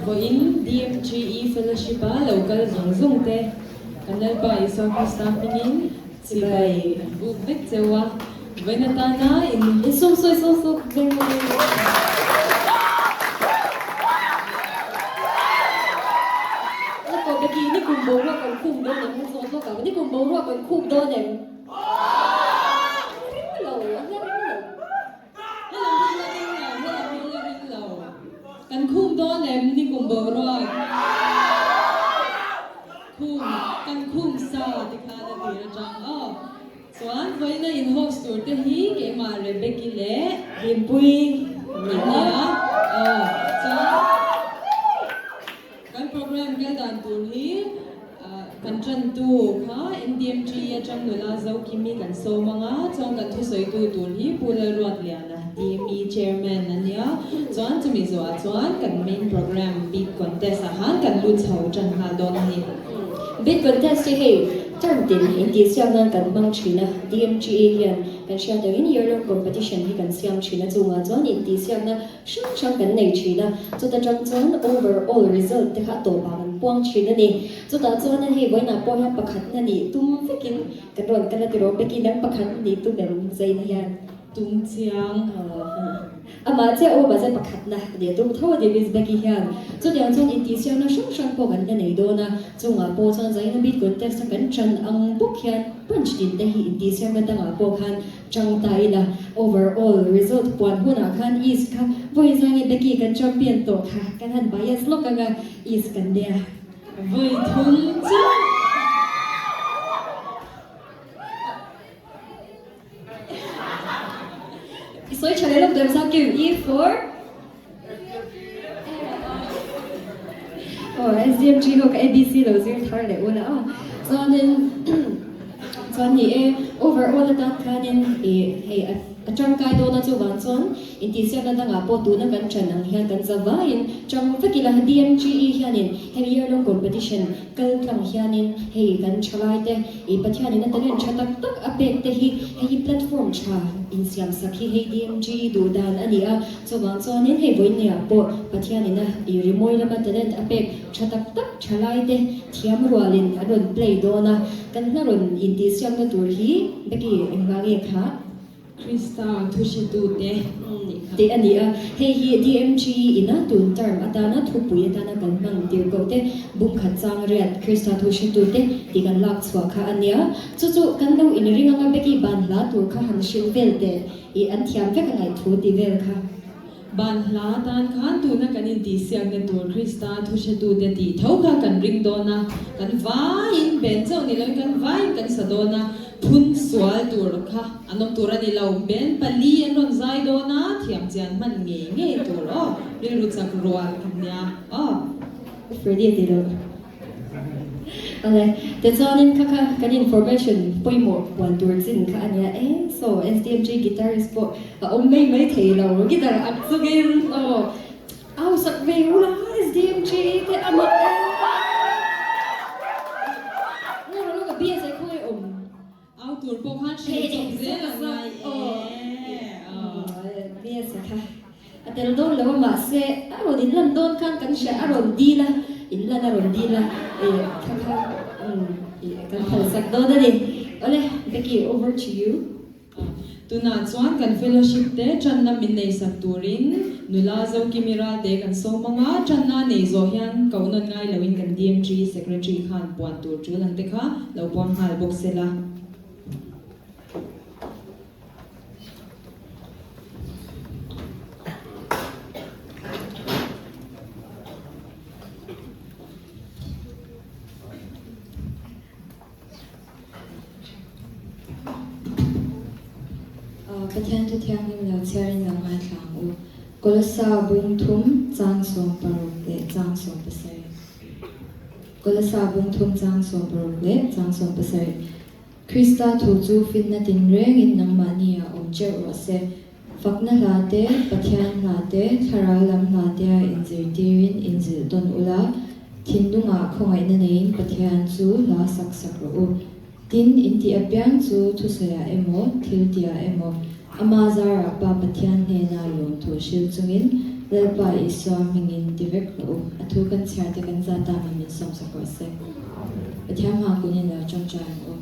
Vawiin DMGE Fellowship a lo kal zawng zawng te kan Lalpa Isua Krista hmingin chibai an buk vek cheu a, vawiin atana in Insum sawi sawk sawk veng a ni. La tawh Becky, nikum boruak kan khum dawn em? Zawt lawk ang, nikum boruak kan khum dawn em? Ring lo, a la ring lo. Helam hi la ring lo, helam hi la ring lo. Kan khum dawn em ni kum boruak? Khum, kan khum sa ti khan a tir atang aw. Chuan vawiina in host tur te hi keimah Rebecca leh Hlimpuii an ni a. Aw, chuan Kan program kal dan tur hi kan tantu kha NDMG atang nula Zokimi kan sawm ang a, chuan kan thusawitu tur hi Pu Lalruatliana, DME Chairman a nia, chuan chumi zawhah chuan kan main program bid contest ah khan kan lut chho tan nghal dawn a ni. Bid contest hi hei term tin intihsiak nan kan hmang thin a, DMGA hian kan hriat angin year long competition hi kan siam thin a, chungah chuan intihsiakna Hrang hrang kan nei thin a, chuta tang chuan over all result te kha a tawpah kan puang thin a ni. Chutah chuan hei vawiinah pawh hian pakhatna nih tum vekin kan rawn kal a tiraw Becky nang pakhatna nih tum em Zaina hian? Tum chiang. Amah chiah aw mahse pakhatna nih a tum tho a ni Miss Becky hian. Chutiang chuan intihsiamna hrang hrang pawh kan la nei dawn a, chungah pawh chuan Zaina bit contest a kan tan ang bawk hian punch tin te hi intihsiamna dangah pawh khan Chang ta ila, overall result puan hunah khan East kha vawi zang e Becky kan champion tawh kha kan han bias lawk anga East kan nia. Vawi thum chiah. I sawi tha leh lawk dawn zau kim E for Aw SDMG ho ka ABC lo zir thar leh ula a chuanin chuan ni e overall atan khanin ih hei a tangkai dawn a chuvang chuan intihsiakna dangah pawh tuna kan ṭan ang hian kan za vaiin ṭang vek ila DMGE hianin hemi year long competition kal tlang hianin hei kan ṭhalai te ih Pathianin a talent ṭha tak tak a pek te hi hei hi platform ṭha insiam sak hi hei DMGE duh dan a ni a. Chuvang chuanin hei vawiinniah pawh Pathianina i rimawi lama talent a pek tha tak tak thalai te thiam rualin an rawn play dawn a, kan hla rawn intihsiamna tur hi Becky engvang nge kha? Krista thuhretute nih kha. Tih a ni a, hei hi DMG ina tun term atana thupui atana kan hman tirhkoh te bungkhat chang riat Krista thuhretute tih kan lak chhuah kha a nia. Chu chu kan lo inring anga Becky ban hla tur kha han hrilh vel teh. I an thiam vek a ngaih thu ti vel kha. Ban hla tan khan tuna kan intihsiakna tur Krista thuhretute tih tho kha kan ring dawn a, kan vaiin ben chauh ni loin kan vaiin kan sa dawn a, phun sual tur kha an awm tur a ni lo, ben pali an rawn zai dawn a, thiam chian hman ngei ngei tur aw, rilru chak rual kha nia aw. Freddy a ti lo. Awle, tichuanin kha kha kan information pawimawh puan tur chin kha a nia e, so SDMG guitarist pawh a awm mai mai thei lo, guitar ak chungin aw au sak ve ula SDMG te a mak e. Ngaw rawh lawk a BSA khawngaih awm. Au tur pawh khan hrilh chawp zel a ngai e. BSA kha A tel dawn lo a mahse a rawn inlan dawn khan kan hria a rawn dil a, inlan a rawn dil a ih kha kha ih kan phalsak dawn a ni. Awle Becky over to you. Tunah chuan kan fellowship te tanna min nei sak turin nula Zokimi Ralte kan sawm ang a, tanna nei zawh hian koh nawn ngai loin kan DMG Secretary khan puan tur tul ang te kha lo puang nghal bawk sela. Pathian thu thianghlim lo chhiarin lo ngaithla ang u. Kolosa bung thum chang 16 leh chang 17. Kolosa bung thum chang 16 leh chang 17. Krista thu chu finna tinrengin nangmahni ah awm teuh rawh se. Fakna hla te, Pathian hla te, thlarau lam hla tea inzirtirin inzilh tawn ula, thinlungah khawngaihna neiin Pathian chu hla sak sak rawh u. Tin, intih apiang chu thusawiah emaw, thiltiah emaw, ama zarah Pa Pathian hnena lawmthu hrilh chungin Lalpa Isua hmingin ti vek rawh u, a thu. Thu kan chhiar te kan zat ta min min sawm sak rawh se. Pathian hma kunin lo tawngtai ang u.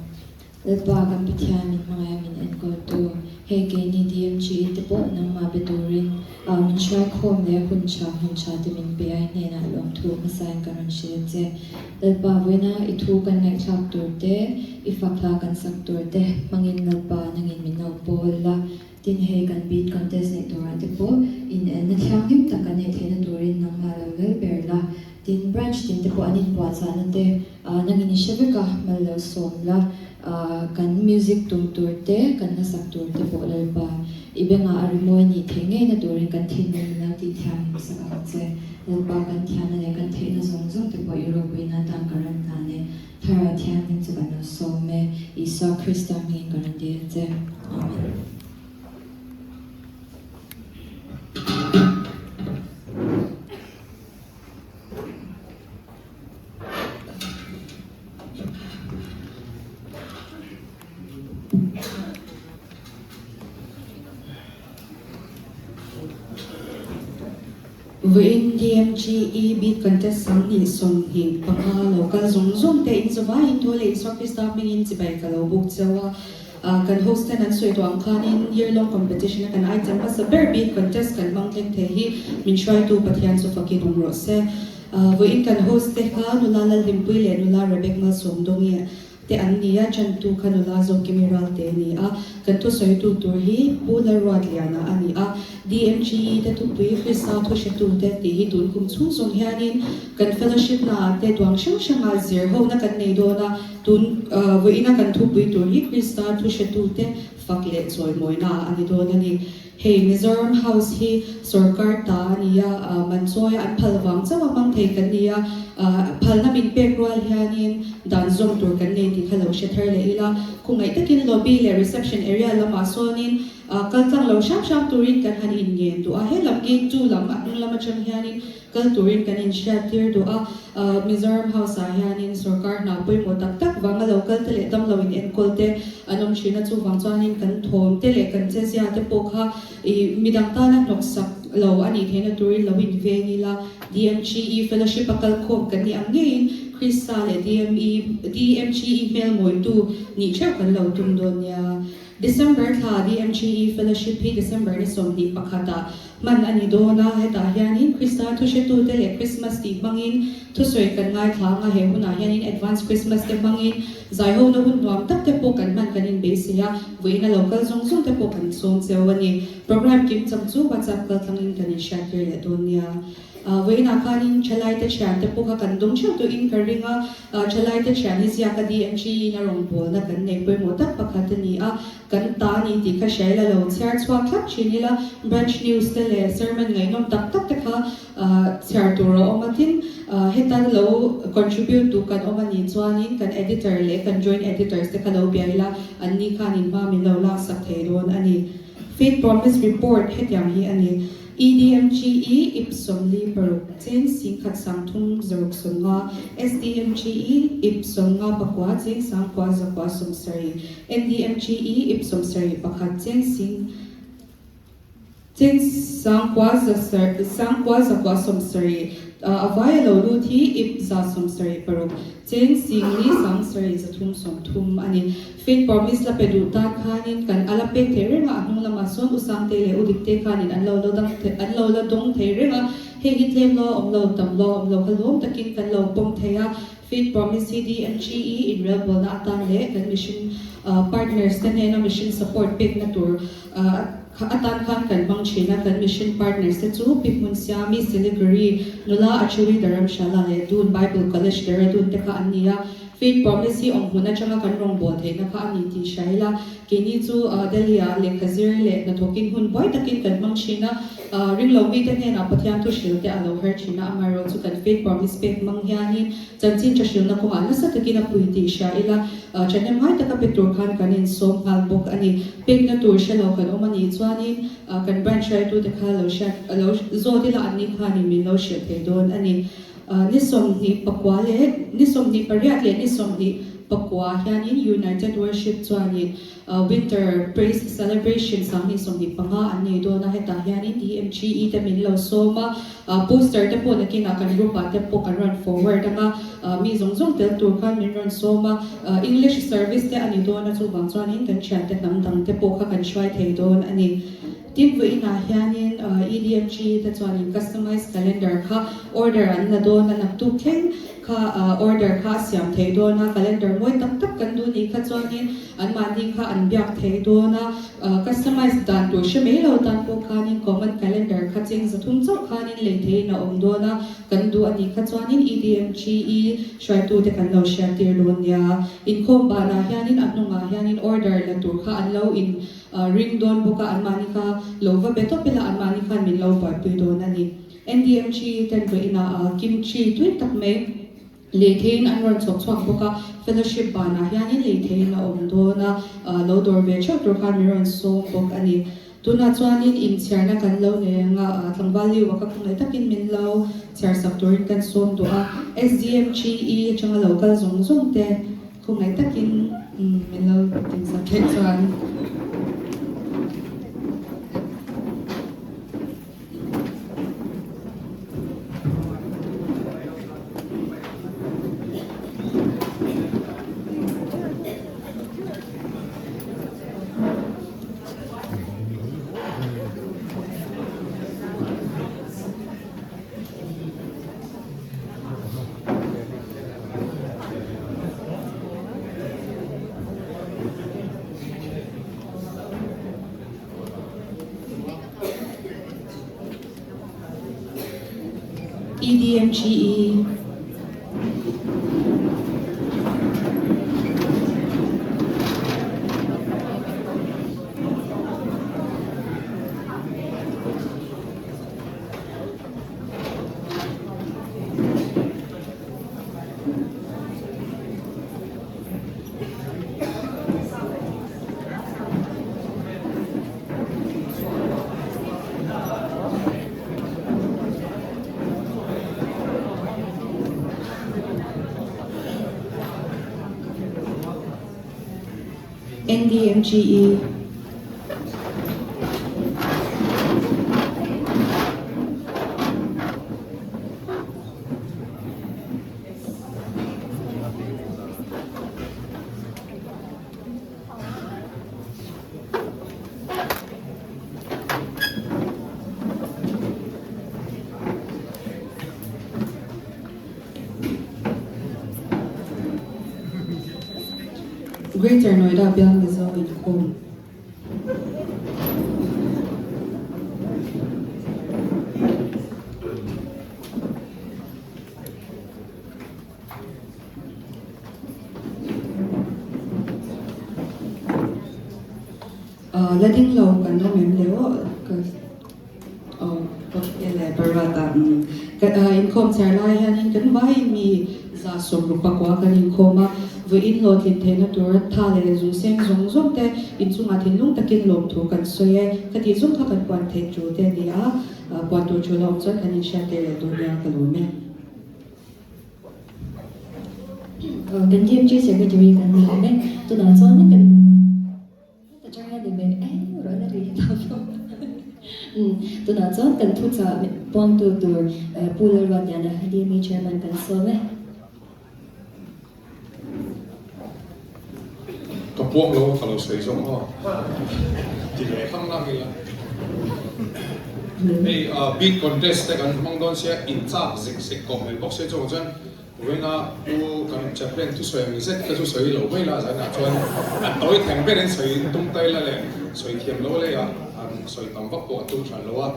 Lalpa kan Pathian min hmangaih a min enkawltu, hei keini DMGE te pawh nangmah be turin min hruai khawm leh hun tha hmun tha te min pe a i hnenah lawmthu hmasain ka rawn hrilh che. Lalpa vawiina i thu kan ngaihthlak tur te, i fak hla kan sak tur te hmangin Lalpa nangin min lo pawl la. Tin hei kan beat contest neih turah te pawh in elna thianghlim tak kan neih theihna turin nangmah lo lal ber la. Tin branch tin te pawh an inpuahchahna te nangin i hre vek a, mal lo sawm la. Kan music tum tur te, kan hmasak tur te pawh Lalpa i bengah a rimawi nih theih ngeina turin kan thinlung min lo tih thianghlim sak ang che. Lalpa kan thiamna leh kan theihna zawng zawng te pawh i ropuina atan ka rawn hlan e. Thlarau Thianghlim chu kan lo sawm e, Isua Krista hmingin ka rawn dil che. Amen. Vawiin DMGE Beat Contest 2025 lo kal zawng zawng te in zavaiin thaw leh Isua Krista hmingin chibai ka lo buk cheu a. Kan host ten an sawi tawh ang khanin year long competition a kan item hmasa ber Beat Contest kan hmang thleng thei hi min hruaitu Pathian chu fakin awm rawh se. Vawiin kan host te kha nula Lalhlimpui leh nula Rebek Malsawmdawngi te an ni a, chantu kha nula Zawkimi Ralte a ni a, kan thusawitu tur hi Pu Lalruatliana a ni a, DMGE te thupui Krista thuhretute tih hi tun kum chhung zawng hianin kan fellowship naah te duang hrang hranga zir hona kan nei dawn a, tun vawiina kan thupui tur hi Krista thuhretute fak leh chawimawina a ni dawn a ni. Hei Mizoram House hi sorkar ta a ni a, Manchawia an phal vang chauh a hmang thei kan ni a, phalna min pek rual hianin dan zawm tur kan nei tih kha lo hre thar leh ila, khawngaih takin lobby leh reception area lamah sawnin kal tlang lo hram hram turin kan han inngen duh a, he lam gate 2 lam a hnung lam atang hianin Kal turin kan inhriattir duh a, Mizoram House-ah hianin sorkar hna pawimawh tak tak vanga lo kal te leh damlo in enkawl te an awm thin a, chuvang chuanin kan thawm te leh kan chezia te pawh kha ih midang tana hnawksak lo a nih theihna turin lo inveng ila, DMGE Fellowship a kal khawm kan nih ang ngeiin Krista leh DME DMGE hmelmawitu nih theuh kan lo tum dawn nia. December thla DMGE Fellowship hi December ni 21 ah hman a ni dawn a, hetah hianin Krista thuhretute leh Christmas tih hmangin thusawi kan ngaithla ang a, he hunah hianin Advance Christmas te hmangin zaihona hun nuam tak te pawh kan hman kan inbeisei a, vawiin a lo kal zawng zawng te pawh kan sawm cheu a ni. Programme kimchang chu WhatsApp kaltlangin kan inhriattir leh dawn nia. Vawiinah khanin thalaite thiante pawh kha kan dawng theuh tawhin ka ring a, thalaite thian hi ziaka DMG in a rawngbawlna kan neih pawimawh tak pakhat a ni a, kan ta a ni tih kha hria ila lo chhiar chhuak thlap thin ila, branch news te leh sermon ngaihnawm tak tak te kha chhiar tur a awm a, tin heta lo contribute duh kan awm a nih chuanin kan editor leh kan joint editors te kha lo bia ila, an ni khanin hma min lo laksak thei dawn a ni. Faith Promise Report hetiang hi a ni. EDMGE ip 46 cheng 10,000 3 zaruk 50, SDMGE ip 54 cheng 9,970, NDMGE ip 71 cheng sing cheng 9,970, a vaia lo lut hi ip 176 cheng 4 7 330 a ni. Faith Promise la pe duh tan khanin kan a la pek thei reng a, a hnung lamah sawn U Sangte leh U Dikte khanin an lo la dang an lo la dawng thei reng a, hei hi tlem lo a awm lo, tam lo a awm lo kha lawm takin kan lo pawm thei a. Faith Promise hi DMGE inrelbawlna atan leh kan mission partners te hnena mission support pekna tur atan khan kan hmang thin a, kan mission partners te chu Pi Hmunsiami, Siliguri, Nula Achuri Dharamshala leh Doon Bible College Dehradun te kha an ni a. Faith Promise hi awm hmun atanga kan rawngbâwl theihna kha a ni tih hria ila, keini chu Delhi-ah lehkha zir leh hnathawkin hun buai takin kan hmang thin a, ringlo mite hnenah Pathian thu hril te a lo har thin a, amaherawh chu kan Faith Promise pek hmang hianin chanchin tha hrilna kawngah nasa takin a pui tih hria ila, thahnem ngai taka pe tur khan kan insawm nghal bawk a ni. Pekna tur hre lo kan awm a nih chuanin kan branch hruaitute kha lo hriat lo zawt ila anni khanin min lo hrilh thei dawn a ni. Ni 24 leh ni 28 leh ni 20. pakua hianin United Worship chuanin Winter Praise Celebration 2025 an nei dawn a, hetah hianin DMGE te min lo sawm a, poster te pawh nakinah kan group ah te pawh kan rawn forward ang a, mi zawng zawng tel tur khan min rawn sawm a, English service te a ni dawn a, chuvang chuanin kan thiante hnam dang te pawh kha kan hruai thei dawn a ni. Tin, vawiinah hianin EDMG te chuanin customize calendar kha order an la dawn a, naktuk thleng kha order kha a siam thei dawn a, calendar mawi tak tak kan duh nih kha chuanin anmahni kha an biak thei dawn a, customize dan tur hre mai lo tan pawh khanin common calendar kha cheng 300 chauh khanin lei theiin a awm dawn a, kan duh a nih kha chuanin EDMGE hruaitute kan lo hriattir dawn nia. Inkhawm banah hianin a hnungah hianin order la tur kha an lo in Ring dawn bawk a, anmahni kha lo va be tawp ila, anmahni khan min lo buaipui dawn a ni. NDMG ten vawiinah kimchi tui tak mai lei theiin an rawn chhawk chhuak bawk a, fellowship banah hianin lei theiin a awm dawn a, lo dawr ve theuh tur khan min rawn sawm bawk a ni. Tunah chuanin inchhiarna kan lo nei ang a, tlangval Liu-a ka khawngaih takin min lo chhiarsak turin kan sawm duh a, SDMGE atanga lo kal zawng zawng te, Khawngaih takin min lo tinsak theih chuan. EDMGE. NDMGE. Greater Noida bial Mizo inkhawm. La ding lo kan awm em le aw ka aw ka le Barat ah inkhawm chhiar lai hianin kan vaiin mi 160 kan inkhawm a, vawiin hlawhtlin theihna tura tha leh zu seng zawng zawng te inchungah thinlung takin lawmthu kan sawi e. Ka tih zawng kha kan puan theih chu te a ni a, puan tur thu la awm chuan kan inhriat tir leh tur nia ka lawm e. Kan DMG Secretary kan ni awm e, tunah chuan kan. Heta tang hian in mei eng rawh la ri ta fo. Umm tunah chuan kan thuchah puangtu tur Pu Lalruatliana DME Chairman kan sawm e. Ka puang lo ka lo sawi zawk maw? Ti leh hlang lang ila. Hei beat contest te kan hmang dawn sia inchak zek zek kawm mai bawk se chuvang chuan Vawiina pu kan chaplain thusawi ang zet kha chu sawi lo mai la, zanah chuan a tawi theng berin sawi tum ta ila leh sawi thiam lo leiah an sawi tam vak pawh a tum hran lo a,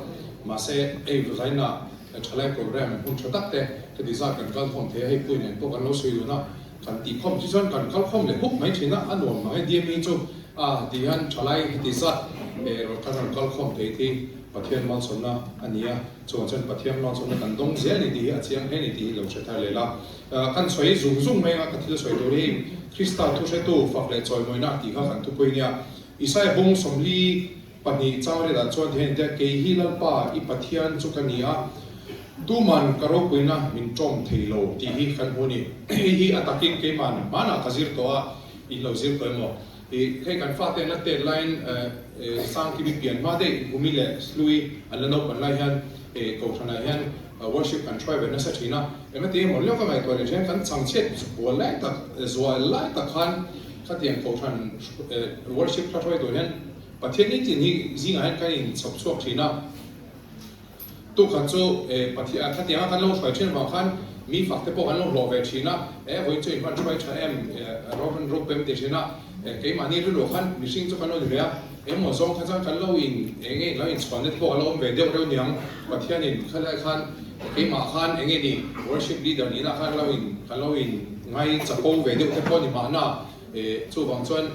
mahse hei vawiina thalai program hun tha tak te ka ti zat kan kal khawm thei a, hei pui nen pawh kan lo sawi dun a, kan tih khawm chu chuan kan kal khawm leh huk mai thin a, a nuam mang e DME chu a ti hian thalai heti zat kan rawn kal khawm thei thi Pathian malsawmna a ni a. Chuan chuan Pathian malsawmna kan dawng zel ni tih hi a chiang hle ni tih hi lo hre thar leh la. Kan sawi zung zung mai anga ka thil sawi tur hi Krista thuhretu fak leh chawimawina tih kha kan thupui nia. Isaia bung 42 chang riatah chuan ti hian intia, Kei hi Lalpa i Pathian chu ka ni a. Tuman ka ropuina min ṭawm thei lo tih hi kan hmu a ni. Hei hi a takin keiman hmanah ka zir tawh a, in lo zir tawh emaw? Ih, hei kan fate an la tet laiin Sangkimi pian hma daih Humi leh Hlui an la naupan lai hian Kohhranah hian worship kan hruai ve nasa thin a. Engati emaw lawk a ngaihtuah leh hian kan chhangchhiat bual lai tak, zual lai tak khan khatiang Kohhran worship hla hruai tur hian Pathian nitin hi zingah hian kan inchhawp chhuak thin a. Tukhat chu Pathian khatianga kan lo hruai thin avang khan mi fak te pawh kan lo hlawh ve thin a, e vawiin chu inhman hruai tha em, Roman ru pem ti thin a, keimahni rilru khan mihring chu kan lo ni ve a, engmaw zawng kha chuan kan lo in eng nge lo inchhuanna te pawh a lo awm ve deuh reuh niang, Pathianin khalai khan keimah khan eng nge ni worship leader nihna khan lo in kan lo in ngai chapo ve deuh te pawh ni mahna, chuvang chuan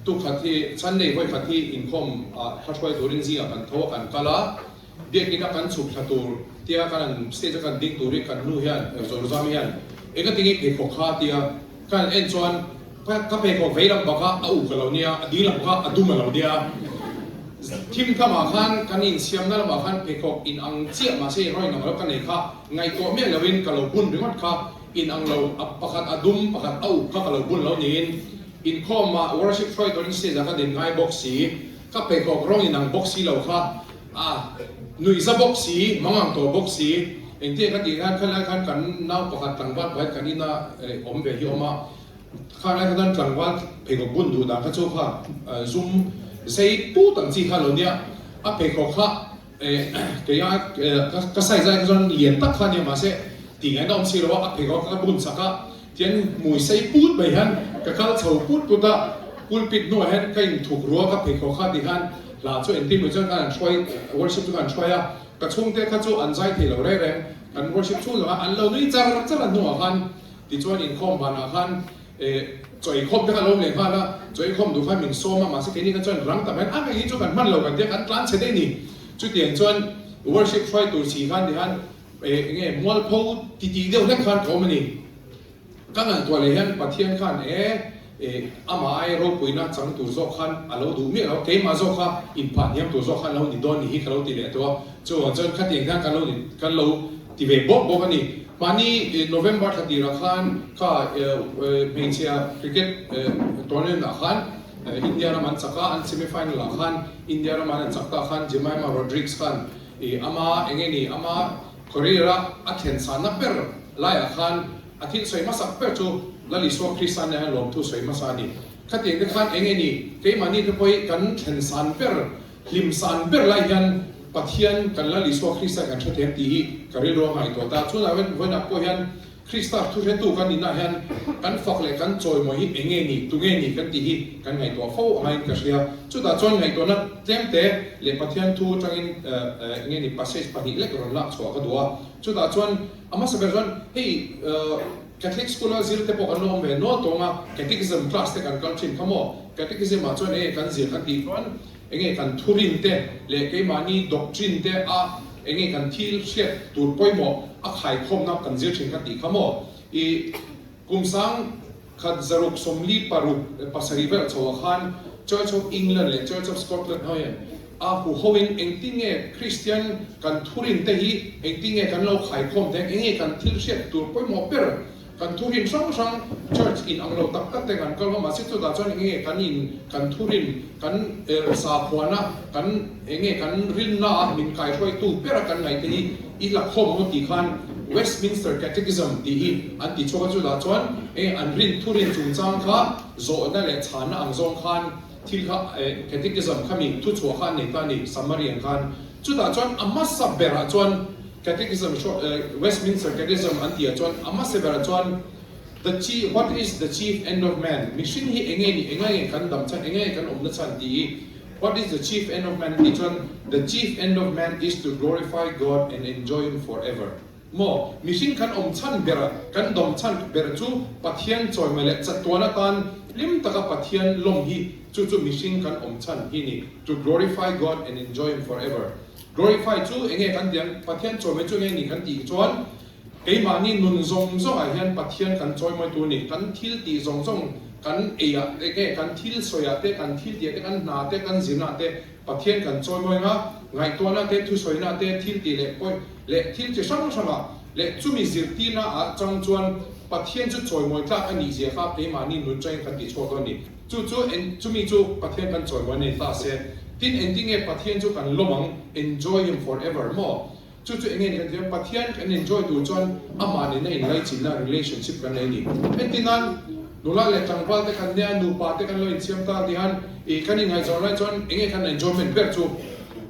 tukhat hi Sunday vawikhat hi inkhawm ah hla hruai turin zingah kan tho a kan kal a, Biakinn a kan chhuk thla tur tia kan han stage a kan ding tur hi kan nu hian Zorzami hian eng a tinge pheikhawk kha tia ka han en chuan ka pheikhawk vei lam bak a a uk a lo nia a ding lam kha a dum a lo nia thim tlamah khan kan insiamna lamah khan pheikhawk in ang chiah mahse in rawn in ang lo ka nei kha ngaihtuah miah loin ka lo bun ringawt kha in ang lo a pakhat a dum pakhat a uk kha ka lo bun lo niin inkhawmah worship hruai turin stage ah ka din ngai bawk si. Ka pheikhawk rawng in ang bawk si lo kha a nuihza bawk si, mang ang tawh bawk si. Engtiang ka tih hian khalai khan kan nau pakhat tlangval pakhat kan ina awm ve hi awm a, khalai kha chuan tlangval pheikhawk bun duh dan kha chu kha zum zei put ang chi kha lo nia, a pheikhawk kha keia ka size ai kha chuan lian tak kha nia mahse tih ngaihna awm si lo a, a pheikhawk kha ka bun sak a. Tian hmui sei put mai hian ka kal chho put put a, pulpit hnuah hian ka inthuk rua ka pheikhawk kha ti khan hla chu engtin maw chuan khan an hruai, worship chu khan an hruai a, ka chhungte kha chu an zai thei lo reng reng, kan worship chhung zawng a an lo nui char char a hnuah khan tichuan inkhawm vanah khan eh chaw eikhawm te kha a lo awm leh nghal a, chaw eikhawm duh khan min sawm a, mahse keini kha chuan rang tak hian a hei hi chu kan hman lo kan tia kan tlan chhe daih a ni, chutiang chuan worship hruai tur si khan ti khan Eng nge mualpho titih deuh hlek khan ka awm a ni. Ka ngaihtuah leh hian Pathian khan e amah ai ropuina chang tur zawk khan a lo duh miah lo, keimah zawk kha inphah hniam tur zawk khan lo ni dawn ni hi ka lo ti leh tawh a. Chuvang chuan khatiang hian kan lo ni kan lo ti ve bawk bawk a ni. Mahni November thla tirah khan kha hmeichhia cricket tournament ah khan India ram an chak a, an semi final ah khan India ram an an chak ta khan Jemima Rodrigues khan I ama eng nge ni ama career a a thlen sanna ber laiah khan a thil sawi hmasak ber chu Lal Isua Krista nen hian lawmthu sawi hmasa a ni. Khatiang te khan eng nge ni keimahni te pawh hi kan thlen san ber, hlim san ber lai hian Pathian kan Lal Isua Krista kan hrethiam tih hi ka rilru a ngaihtuah ta. Chunah vawiinah pawh hian Krista thuhretu kan nihna hian kan fak leh kan chawimawi hi eng nge ni, tu nge ni kan tih hi kan ngaihtuah fo angaiin ka hria. Chutah chuan ngaihtuahna tlemte leh Pathian thu atangin eng nge ni passage pahnih lek rawn lak chhuah ka duh a. Chutah chuan a hmasa ber chuan hei Catholic school a zir te pawh kan lo awm ve nual tawng a, Catechism class te kan kal thin kha maw? Catechism ah chuan eng nge kan zir kan tih chuan eng nge kan thurin te leh keimahni doctrine te a eng nge kan thil hriat tur pawimawh a khaikhawmna kan zir thin kha tih kha maw? I kum sang khat zaruk sawmli paruk pasarih vel chhoah khan Church of England leh Church of Scotland ho hian a huhoin engtin nge Kristian kan thurin te hi engtin nge kan lo khaikhawm thei ang, eng nge kan thil hriat tur pawimawh ber Kan thurin hrang hrang church in ang lo tak tak te kan kal va, mahse chutah chuan eng nge kan in kan thurin kan sakhuana kan eng nge kan rinna a min kaihruaitu ber a kan ngaih te hi i la khawm ang tih khan Westminster Catechism tih hi an ti chhuak a, chutah chuan eng nge an rin thurin chungchang kha zawhna leh chhanna ang zawng khan thil kha Catechism khami thuchhuah kha an nei ta a ni, summary ang khan chutah chuan a hmasa berah chuan Catechism Westminster Catechism an tih ah chuan a hmasa berah chuan The chief What is the chief end of man? Mihring hi enge ni, enga nge kan dam chhan, enga nge kan awmna chhan tih hi What is the chief end of man an tih chuan The chief end of man is to glorify God and enjoy him forever. Maw, mihring kan awm chhan ber, kan dawm chhan ber chu Pathian chawimai leh chatuan atan hlim taka Pathian lawm hi chu chu mihring kan awm chhan hi ni, to glorify God and enjoy him forever. Glorify chu enge kan tih ang? Pathian chawimawi chu enge ni kan tih chuan keimahni nun zawng zawngah hian Pathian kan chawimawi tur a ni. Kan thil tih zawng zawng kan eiah enge kan thil sawiah te, kan thil tihah te, kan hna te, kan zirnaah te Pathian kan chawimawi anga ngaihtuahna te, thusawina te, thil tih leh pawi leh thil chi hrang hrangah. Leh chumi zirtirna ah chang chuan Pathian chu chawimawi tlak a nih zia kha keimahni nun changin kan tih chhuak dawn a ni. Chu chu en chumi chu Pathian kan chawimawi nei ta se. Tin engtinge Pathian chu kan lawm ang, enjoy him forever maw? Chu chu enge ni kan ti a, Pathian kan enjoy tur chuan amah nena inlaichinna, relationship, kan nei a ni. Entirnan, nula leh tlangval te kan nia, nupa te kan lo insiam ta tihan ih kan inngaihzawn lai chuan enge kan enjoyment ber chu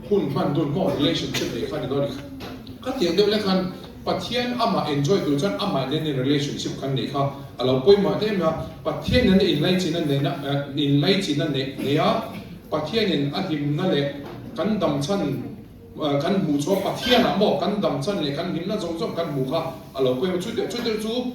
hun hman dun maw, relationship neih kha a ni dawn a ni. Ka tiang deuh lek khan Pathian amah enjoy tur chuan amah nena relationship kan neih kha a lo pawimawh hle mai a, Pathian nena inlaichinna nena inlaichinna neih a, Pathianin a hlimna leh kan damchhan Kan hmuh chhuah Pathianah maw kan dam chan leh kan hlimna zawng zawng kan hmuh kha a lo pawimawh. Chu chu chu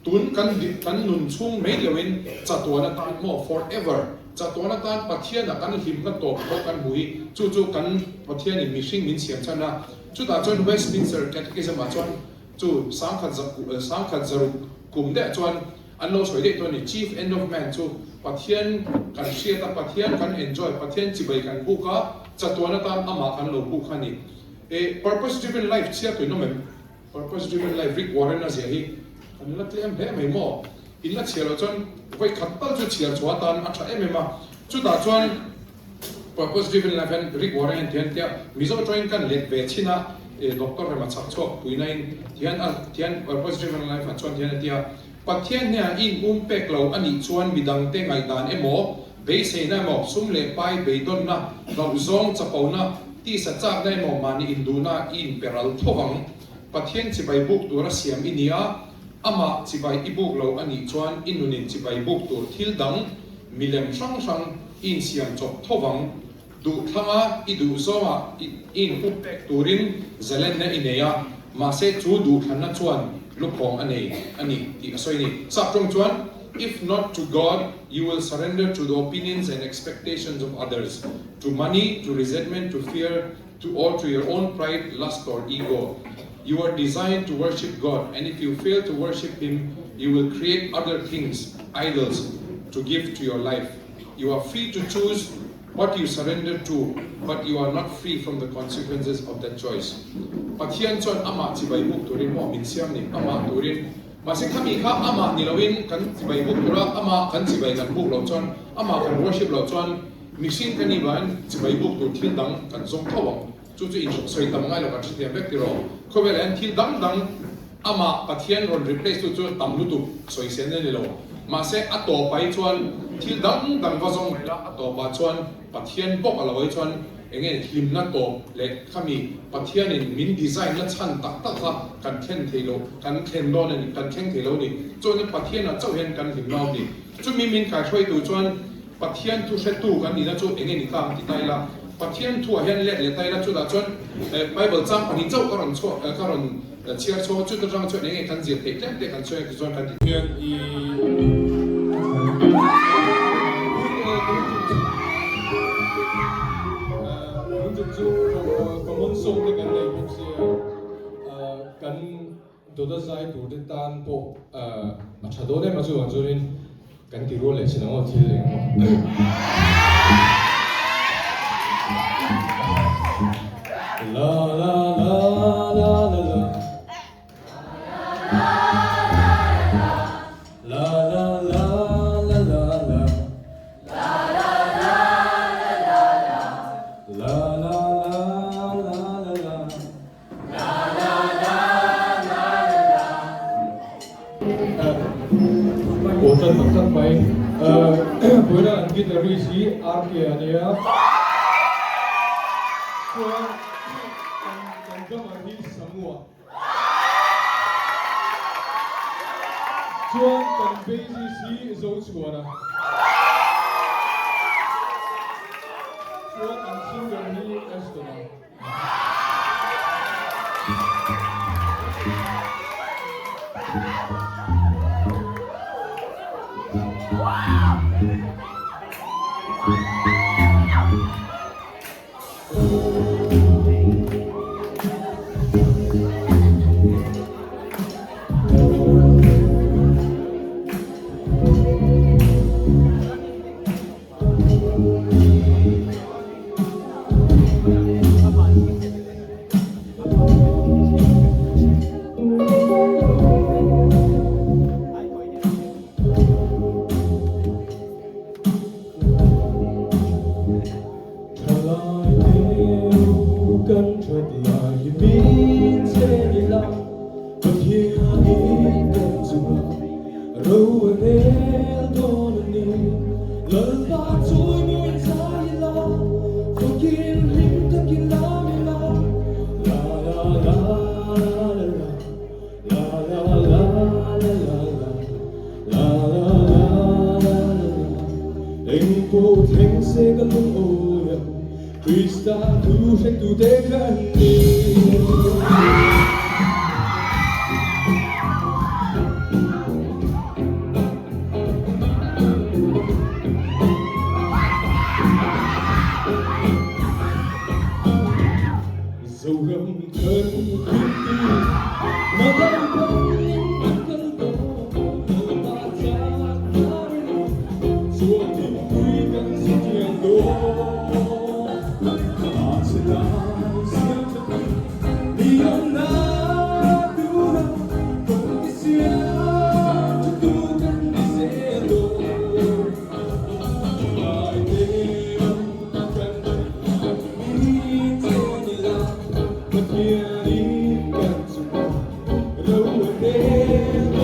tun kan kan nun chhung mai loin chatuan atan maw forever chatuan atan Pathianah kan hlimna tawp pawh kan hmuh hi chu chu kan Pathianin mihring min siam chhan a. Chutah chuan Westminster Catechism ah chuan chu sangkhat sangkhat zaruk kum deuh chuan an lo sawi daih tawh a ni. Chief end of man chu Pathian kan hriat a, Pathian kan enjoy, Pathian chibai kan buk a, chatuan atan amah kan lo buk a ni. E purpose driven life chhiar tuin awm em? Purpose driven life Rick Warren a ziah hi kan la tlem hle mai maw? In la chhiar loh chuan vawi khat tal chu chhiar chhuah atan a tha em em a. Chutah chuan Purpose driven life hian Rick Warren hian tihian tia Mizo tawngin kan let ve chhin a, Doctor Rema chhak chhuak puina in tihian a tihian purpose driven life ah chuan tihian a tia Pathian hnenah i in um pek lo a nih chuan midangte ngaihdan emaw, beiseina emaw, sum leh pai beidawnna, hlauhzawng chapona, tisa chakna emaw mahni induhna i in pe ral tho ang. Pathian chibai buk tura siam i ni a, amah chibai i buk lo a nih chuan i nunin chibai buk tur thil dang milem hrang hrang i insiam chawp tho vang. Duhthlanga i duh zawngah i inhup pek turin zalenna i nei a, mahse chu duhthlanna chuan lukhawng a nei a ni tih a sawi a ni. Sap tawng chuan, If not to God, you will surrender to the opinions and expectations of others, to money, to resentment, to fear, to or to your own pride, lust or ego. You are designed to worship God and if you fail to worship Him, you will create other things, idols, to give to your life. You are free to choose what you surrender to, but you are not free from the consequences of that choice. Pathian chuan amah chibai buk turin maw min siam ni? Amah turin. Mahse khami kha amah ni loin kan chibai buk tura amah kan chibai kan buk loh chuan, amah kan worship loh chuan mihring kan nih vangin chibai buk tur thil dang kan zawng tho ang. Chu chu in sawi tam ngai lo kan hrethiam vek tiraw? Khawvelah hian thil dang dang amah Pathian rawn replace tu chu tam lutuk sawisel na ni lo. Mahse a tawpah hi chuan thil dang dang va zawng mai la, a tawpah chuan Pathian bawk a lo hi chuan eng nge hlimna tawp leh khami Pathianin min design na chhan tak tak kha kan thlen thei lo, kan thlen dawn a ni, kan thleng thei lo a ni. Chuan Pathianah chauh hian kan hlimna awm ni. Chumi min kaihruaitu chuan Pathian thu hretu kan nihna chu eng nge ni ta ang ti ta ila, Pathian thuah hian let leh ta ila chutah chuan Bible chang pahnih chauh ka rawn chhuak ka rawn chhiar chhuak a, chuta tang chuan eng nge kan zir theih tlem te kan sawi ang ti chuan kan ti. Hian i tun tum chu common song te kan nei bawk sia kan Dawta zai tur te tan pawh a tha dawn em a chuvang chuanin kan ti rual leh chin ang aw thil eng emaw. La la la la la la. La la la la la la. La la la la la la. Aw tan tak tak mai. Vawiina an guitarist hi RK a nia. Chuan kan drummer hi Samua. Chuan kan bassist hi Zochhuana. Chuan an singer hi Ashton-a. Engpawh thleng se ka lungawi ang, Krista thu hretute ka ni. Zoram thar khumtu Madai pawngin kan kal tawh Lalpa chak tharin Chuan thingpui kan si chiang dawn A chhe lai siam tha tu Ni awmna tura Kawng ti siam tha tu kan ni zel dawn Ngai te ram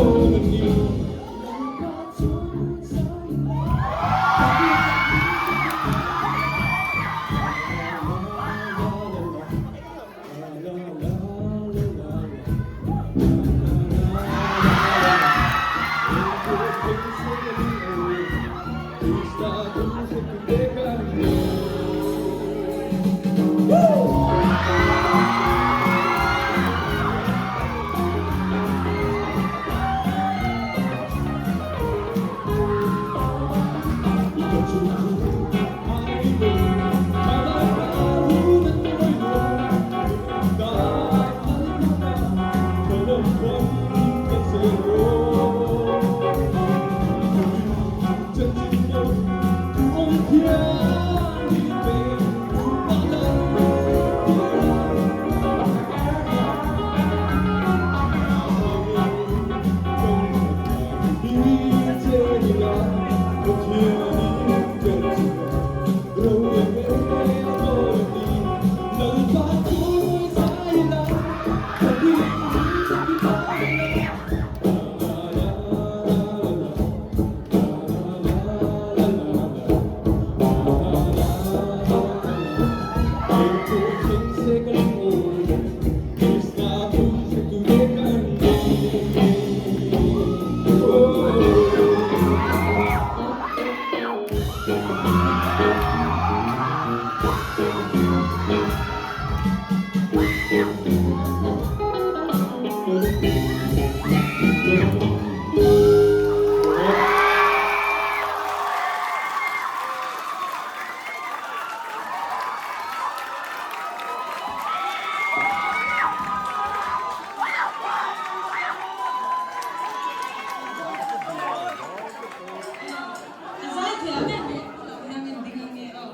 A zaithiam em em lo hian en ding ange aw.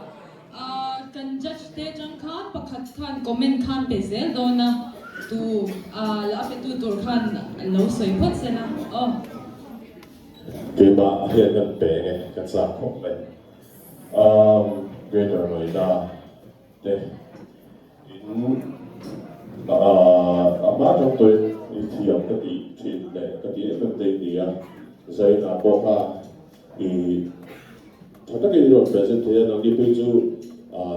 Kan judge te atang khan pakhat khan comment khan pe zel dawn a, tu la a petu tur khan lo sawi phawt se la aw. Keimah hian kan pe nge ka chak khawp mai. Greater Noida te in a hma tang tawhin i thiam ka tih thin leh ka tih em em te i ni a, Zaina pawh kha i tha takin i rawn present thei a, nangni phei chu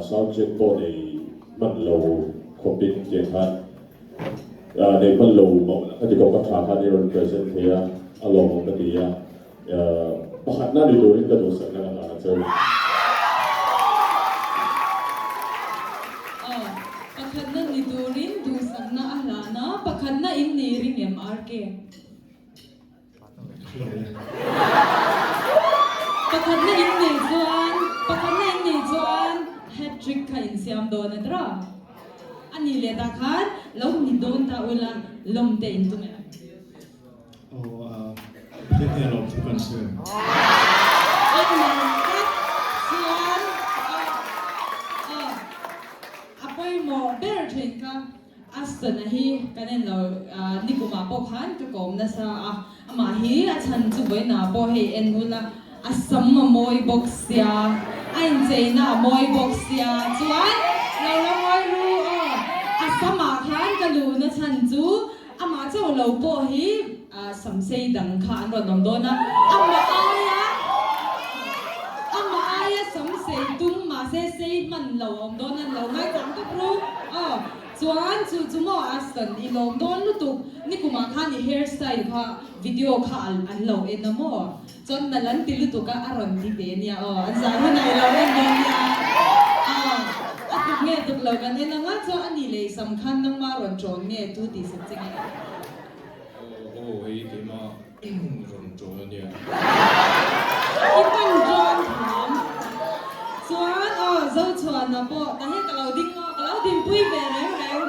sound check pawh nei hman lo khawpin tiang khan nei hman lo mauh lah khati kawp a tha khan i rawn present thei a, a lawmawm ka ti a. Pakhatna ni turin ka duhsakna ka hlan a che u. Aw, pakhatna ni turin duhsakna a hlan a, pakhatna in ni ring em RK? Pakhatna in nih chuan, pakhatna in nih chuan hat trick kha in siam dawn a tira? A nih leh tah khan lo ni dawn ta ula, lawm te in tum em? Aw, thil hne lawm thu kan sawi. Chuan a pawimawh ber thin kha Aston-a hi kan en lo nikumah pawh khan ka kawm nasa a, amah hi a chhan chu vawiinah pawh hei en ula a sam a mawi bawk sia, a incheina a mawi bawk sia, chuan lo la ngawi ru aw, a samah khan ka luhna chhan chu Amah chauh lo pawh hi samsei dang kha an rawn awm dawn a, amah aia amah aia samsei tum mahse sei hman lo a awm dawn a, lo ngaichang tawp ru aw. Chuan chu chu maw Aston i lawm dawn lutuk nikumah khan i hair style kha video kha an lo en a maw? Chuan nalh an ti lutuk a a rawn ti ve nia aw an zai hunah i lo en dawn nia aw a tuk nge tuk lo kan en ang a chuan a ni leh i sam khan nangma rawn ṭawn nge tu tih sak che nge? Aw aw hei keimah rawn ṭawn a nia. I pan ṭawn thiam chuan aw Zochhuana pawh ta hian ka lo ding aw ka lo dinpui ve reng reng aw.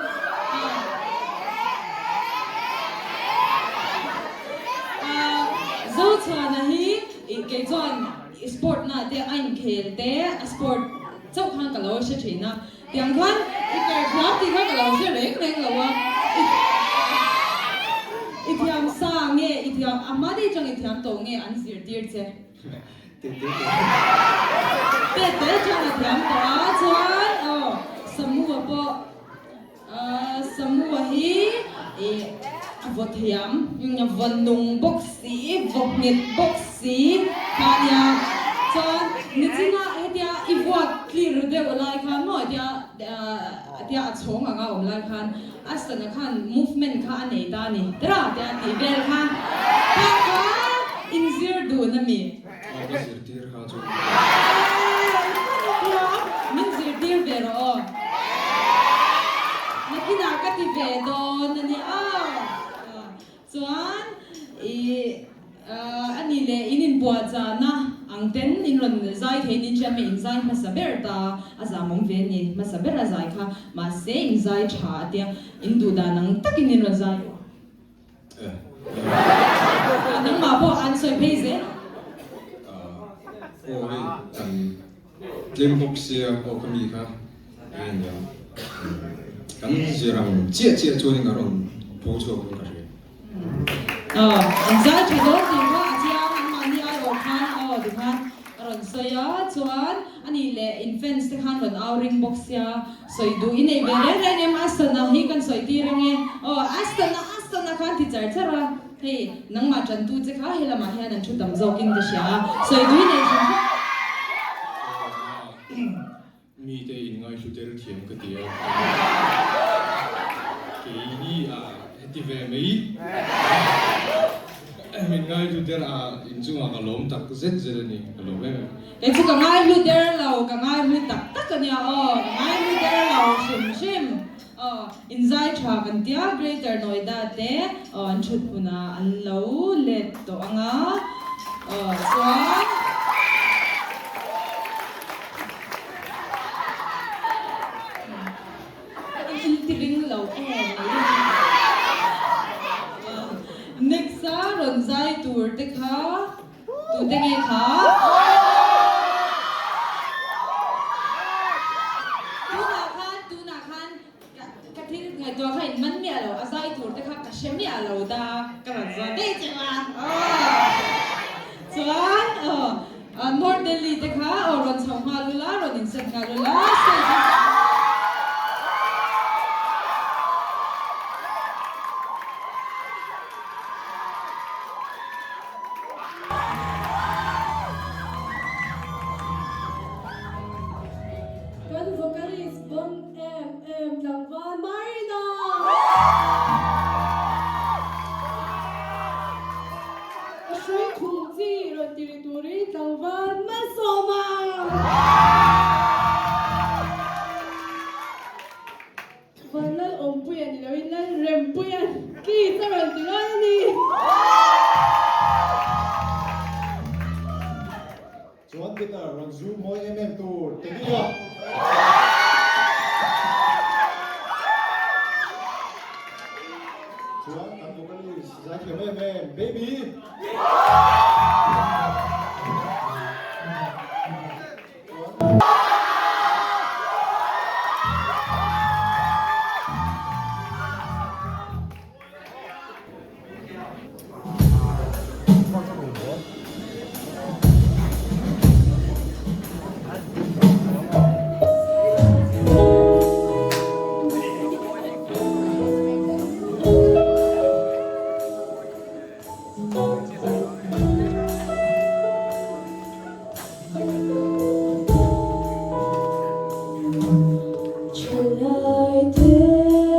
Zochhuana hi kei chuan sport na te a inkhel te a sport chauh khan ka lo hre thin a, tiang khan i ker thiam tih kha ka lo hre reng reng lo a, i thiam sa nge i thiam a hma dei chang i thiam tawh nge an zirtir che? Te te chang a thiam tawh a chuan aw Samu-a pawh. Samua hi a vaw thiam, a vaw nung bawk si, vaw nghet bawk si kha a nia. Chuan nichina hetia i vuak clear deuh lai khan maw hetia hetia a chhawng anga awm lai khan a sana khan movement kha a nei ta a ni. Tira tia tih vel kha kha kha inzir dun a mi. Aw ka zirtir kha chu. Min zirtir ve rawh aw. Nakinah ka ti ve dawn a nia. Chuan i a ni leh in inbuahchahna ang ten in rawn zai thei in hria mai in zai hmasa ber ta a zamawm ve a ni hmasa ber a zai kha mahse in zai tha a tia in duh dan ang takin in rawn zai. Nangmah pawh an sawi phei zel. Aw hei kan tlem bawk sia aw ka mi kha eng a nia kan zir ang chiah chiah chuanin a rawn pho chhuak in ka hria. Aw an zai tha dawn tih kha a chiang an mahni aiawh khan aw tikhan a rawn sawi a chuan ani leh in fans te khan rawn au ring bawk sia Sawi duh i nei ve reng reng em? Astana hi kan sawi tir ange. Aw, Astana, Astana khan ti char char a. Hei, nangmah tantu che kha he lamah hian an thu tam zawkin ka hria a. Sawi duh i nei hrim hrim. Aw, mite inngaihlu der thiam ka ti a. Keini a heti ve mai. Min ngaihlu der a, inchungah ka lawm tak zet zet a ni. Ka lawm em em. Kei chu ka ngaihlu der lo, ka ngaihlu tak tak a nia aw, ka ngaihlu der lo hrim hrim aw, inzai tha kan tia Greater Noida te aw an thut hmunah an lo let tawh ang a aw chuan in ti ring lo em mai next a rawn zai tur te kha. Tute nge kha? Tunah khan, tunah khan ka thil ngaihtuah kha in man miah lo, a zai tur te kha ka hre miah lo ta, ka rawn zawt daih che a. Chuan North Delhi te kha aw rawn chho nghal ula, rawn inset nghal ula, stage. Kan vocalist bon em em tlangval Marina! A hrui khum chi rawn ti ri turin tlangval Malsawma! Van Lal Awmpuia ni loin Lal Rempuia ki ta rawn ti dawn a ni. Chuan guitar rawn zu mawi em em tur Teddy a. Chuan kan vocalist zaithiam em em Baby. Thalai te.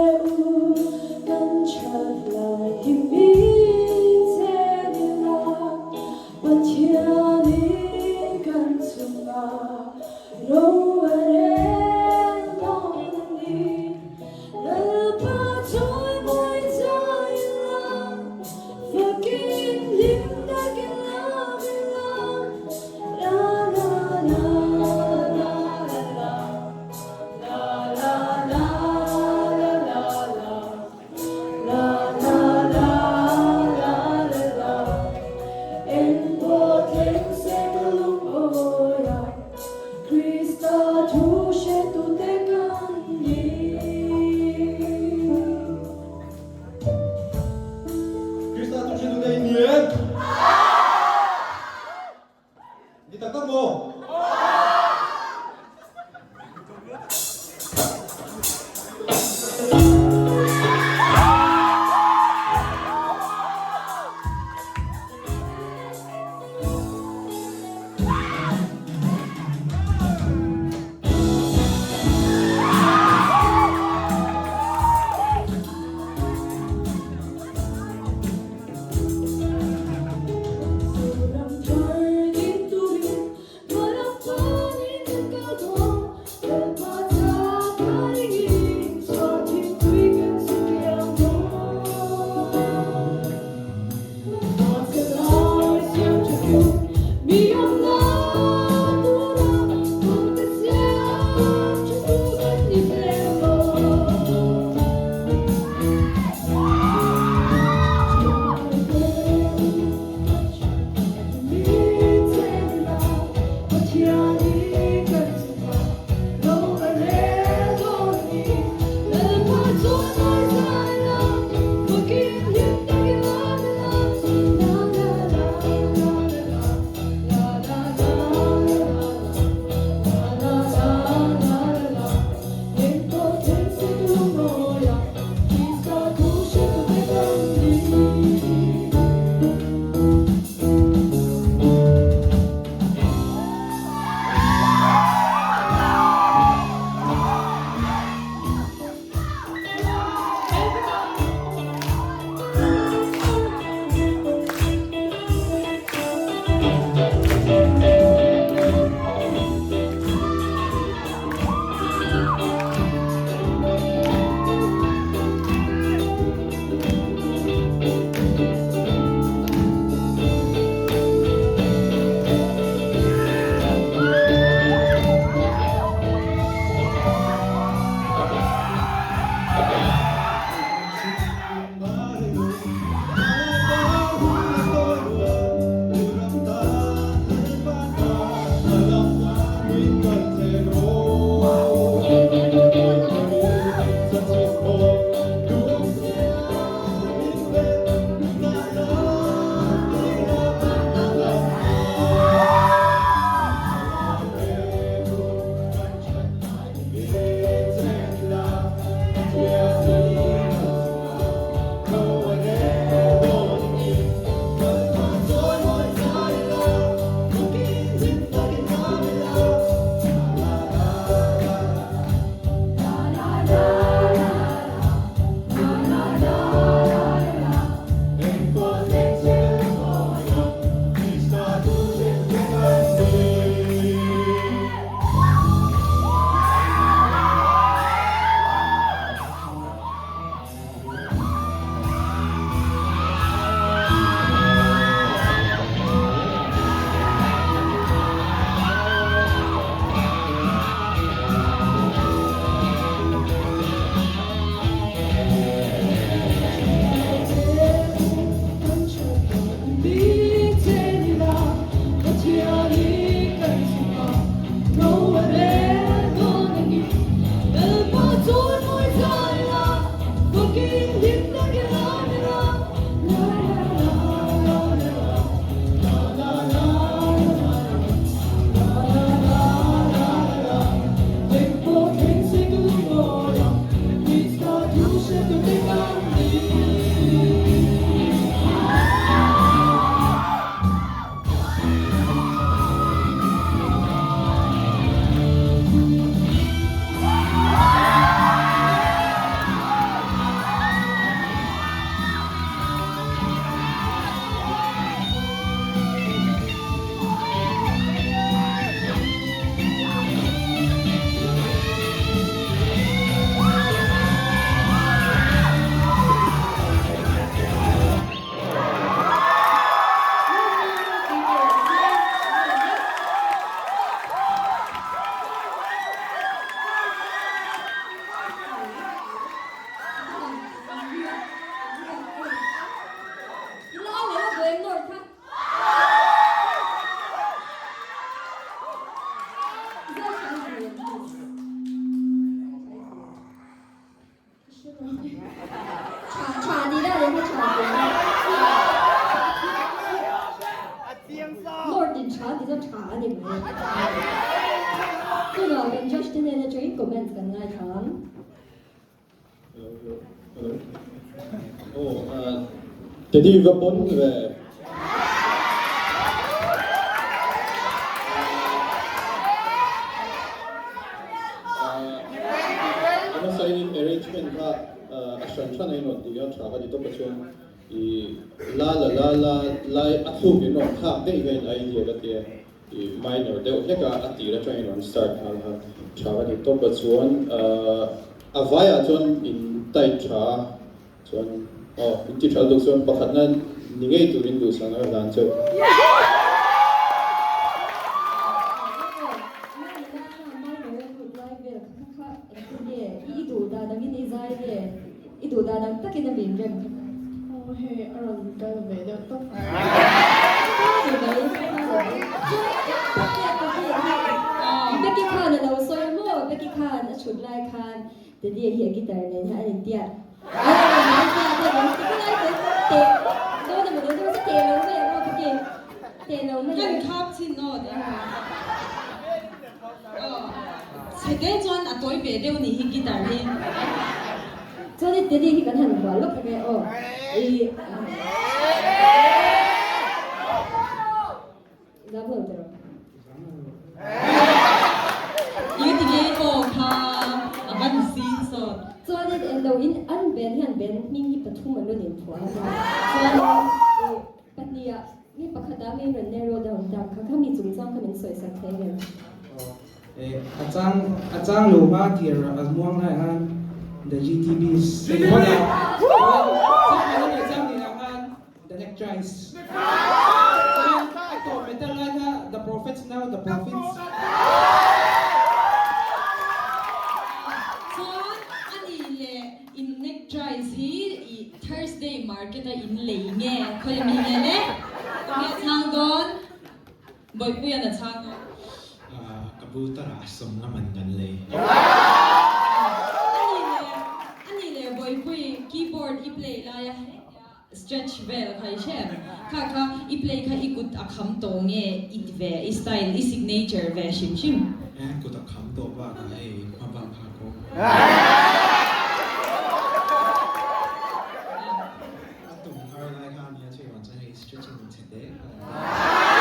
ni mai. Tunah kan judge te hnen atangin comments kan ngaithla ang. Hello hello hello oh uh, Teddy va pawn ve a hmasa in arrangement kha a hran hran a inrawn tih a tha ka ti tawp a chuan i la la la la lai a thluk in rawn thlak daih hian idea ka tia i minor deuh hlek a a tir atang in rawn start nghal kha tha ka ti tawp a chuan a vaiah chuan in tight tha a chuan aw in ti tha lutuk chuan pakhatna ni ngei turin duhsakna ka hlan chauh. I duh dan ang takin a min rem kha. Aw hei a rawn kal ve deuh tawp. Becky khan a lo sawi maw? Becky khan a chhut lai khan Teddy hi a guitar nen hian an intiat. Kan khap chin aw tih a. Chhete chuan a tawi ve deuh nih hi guitar hi. Chuan i Teddy hi kan han hual lawk ang e aw. I Zam lo tiraw? I ti nge aw kha a van zing sawt. Chuan in en lo in an ben hian ben hming hi pathum an rawn inphuah a. Chuan i pahnih ah Mi pakhat ah mi rawn narrow down tak kha kha mi chungchang kha min sawi sak thei ngem? A chang a chang lo hma tir a muang lai khan the GTBs hei hawt a chang lo leh chang ni lah khan the Neckties chuan a tawp metal lai kha the Prophets now the Profits. Chuan a nih leh in neckties hi i Thursday market a in lei nge khawi ami nge le? Tunge a chhang dawn? Bawipuia'n a chhang dawn. Ka bu tarah a sawm nga man kan lei. Ani leh ani leh Bawihpui keyboard i play laia hetia stretch vel kha i hre em? Kha kha i play kha i kut a kham tawh nge i ti ve i style i signature ve hrim hrim? Kut a kham tawh bakah hei hma bak kha ko. A tum har lai kha ania chu rawn chuan hei stretching in chhe te kha.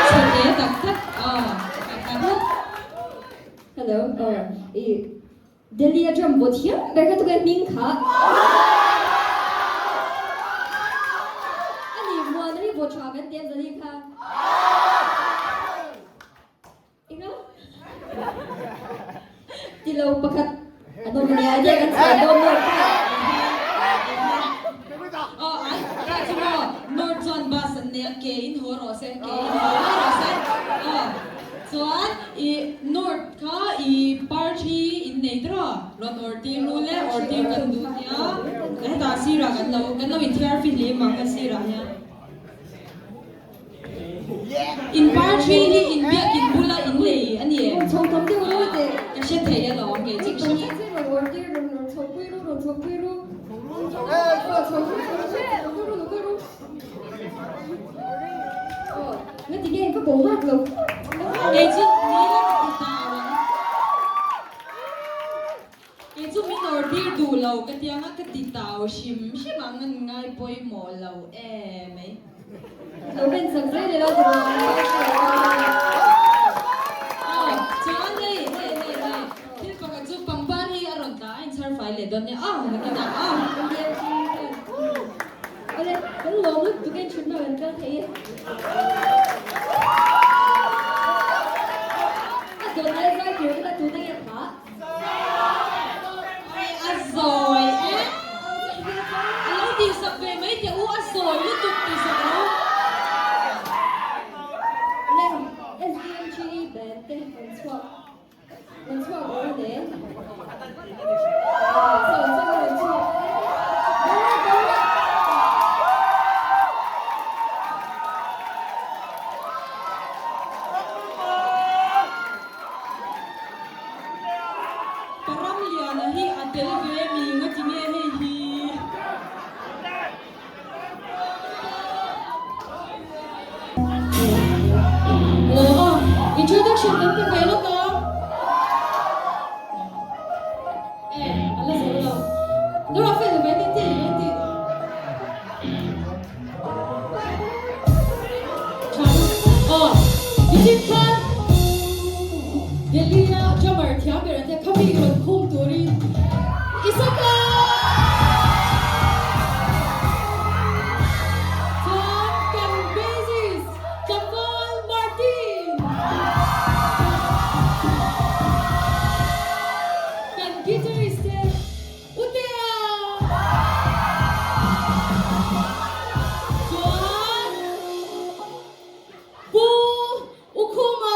Chhe te tak tak a tak tak. Hello aw i Delhi a drum bawt hiam ber kha tukin hming kha. Ani muan hi bawt tha kan ti a zali kha. Enga? Ti lo pakhat an awm ania ania kan chhan dawn maw kha. Aw ai kha chu maw North chuan bus an nei a ke in haw rawh se ke in haw mai rawh se aw chuan i North kha i parthi in nei tawh rawn awrh tir ru le awrh tir kan duh nia hetah sirah kan lo kan lo inthiar fihlim ang a sirah hian. In par tree hi in biakin bula in lei a ni em? Ka hre thei alawm kei chu ka hre thei. Kei chu nila ka ti tau ang. Kei chu min order duh lo ka ti anga ka ti tau hrim hrim ang an ngai pawimawh lo emai. Lo ben sak zel ila ti rawh. Aw chuan hei hei hei hei thil pakhat chu pangpar hi a rawn tla a inchhar fai leh dawn nia aw nakinah aw. Awle kan lawm lutuk e thutna kan kal thei e. A dawt lai zai tur kha tute nge phah. A zawi e. A lo tihsak ve mai teh u, a zawi lutuk tihsak lo. Le SDMG band te rawn chhuak rawn chhuak rawh u le. Chho chho rawn chhuak. Boruak boruak. Introduction kan pe ve lawk ang. E, a la zo lo. Dora fel ve ti ti ve ti. Tha. Aw, Nitin khan Delhi a drummer thiam ber an tia khami rawn khum turin Isaka! Chuan kan bassist Tlangval Martin! Kan guitarist te Utea! Chuan Pu Ukhuma!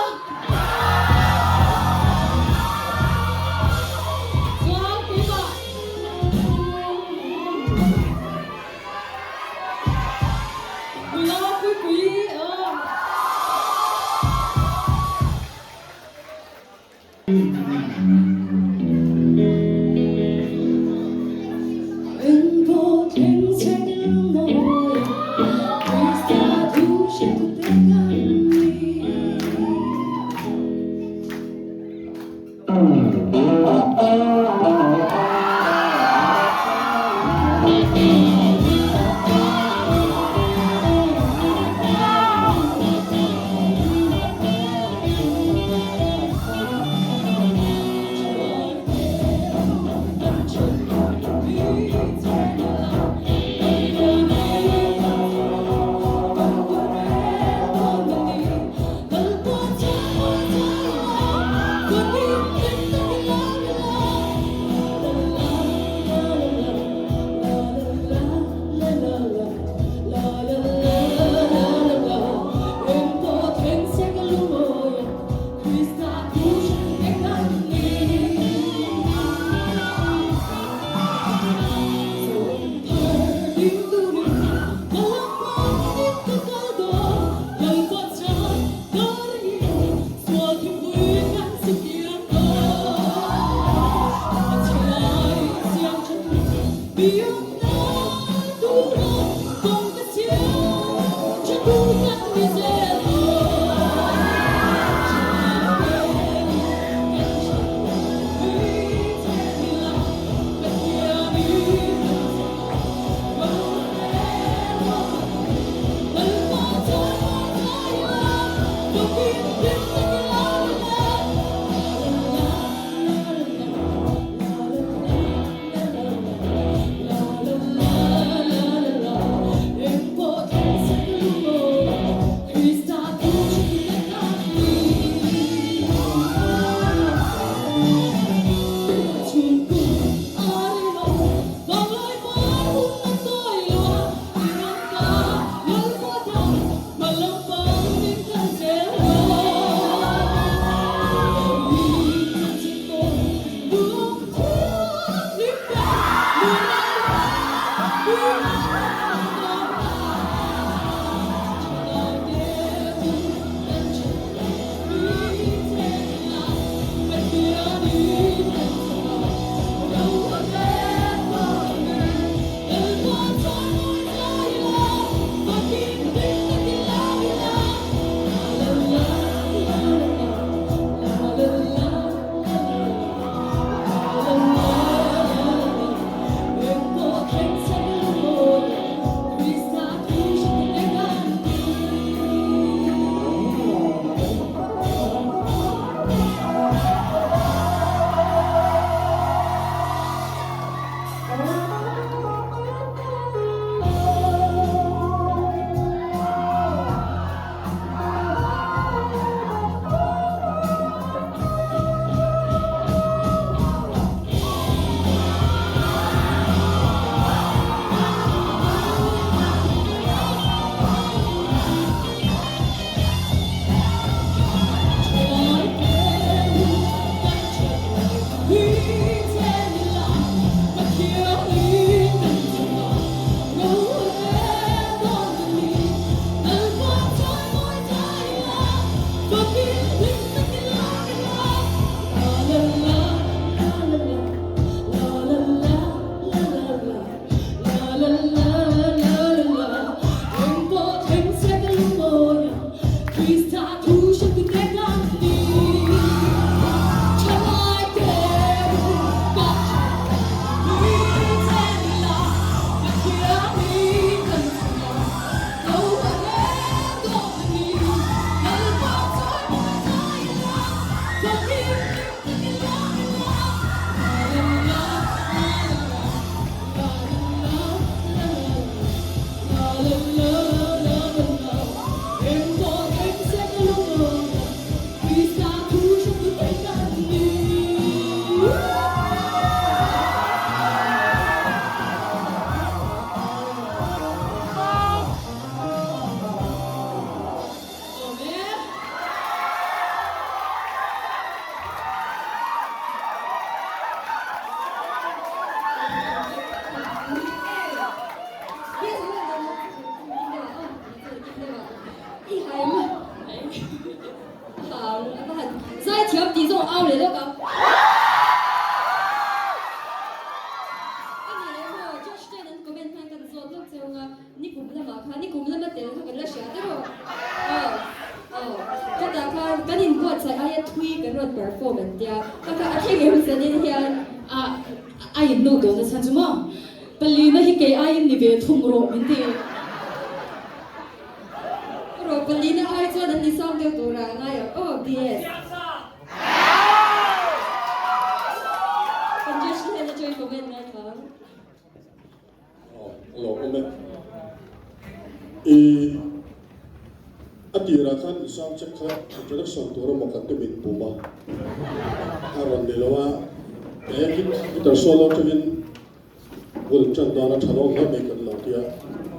Au leh lawk ang. A ni leh maw, Judge ten an comment khan kan zawt lawk cheu ang a, nikum lamah khan, nikum lama tel kha kan la hria te rawh. Aw, aw, chutah khan kan inbuatsaih aia thui kan rawn perform an tia, ka kha a thleng em zanin hian. A, a innote dawn nasa chu maw? Palina hi kei aiin ni ve thung rawh min ti. Rawh palina ai chuan an ni sang deuh tur ah ngai ang aw BS. Kan judge te hian atangin comment ngai thla ang. Aw a lawm awm e. I a tirah khan i sound check kha introduction tur emaw kan ti min pum a, a rawn ni lo a, he guitar solo atangin Bul tan dan a tha lo hle mai kan lo tia,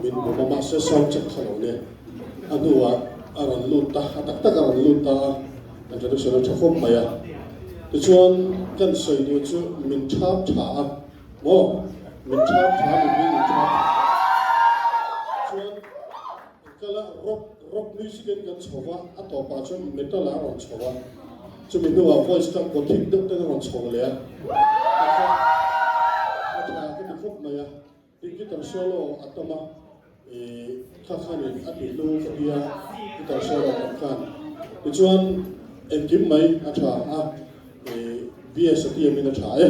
min bum a mahse sound check kha lo nia. A hnuah a rawn lut ta, a tak tak a rawn lut ta a, introduction a tha khawp mai a. Tichuan kan sawi duh chu min thap tha a, maw? Min thap tha a, mipui min thap tha a. Chuan kala rock rock music in kan chho va, a tawpah chuan metal ah a rawn chho a, chumi hnuah voice kha gothic deuh ten a rawn chho leh a, a tha a tha ka ti khawp mai a, tin guitar solo a tam a, ih kha khanin a ti hlu ka ti a, guitar solo tam khan tichuan engkim mai a tha a, ih BS a tiamin a tha e.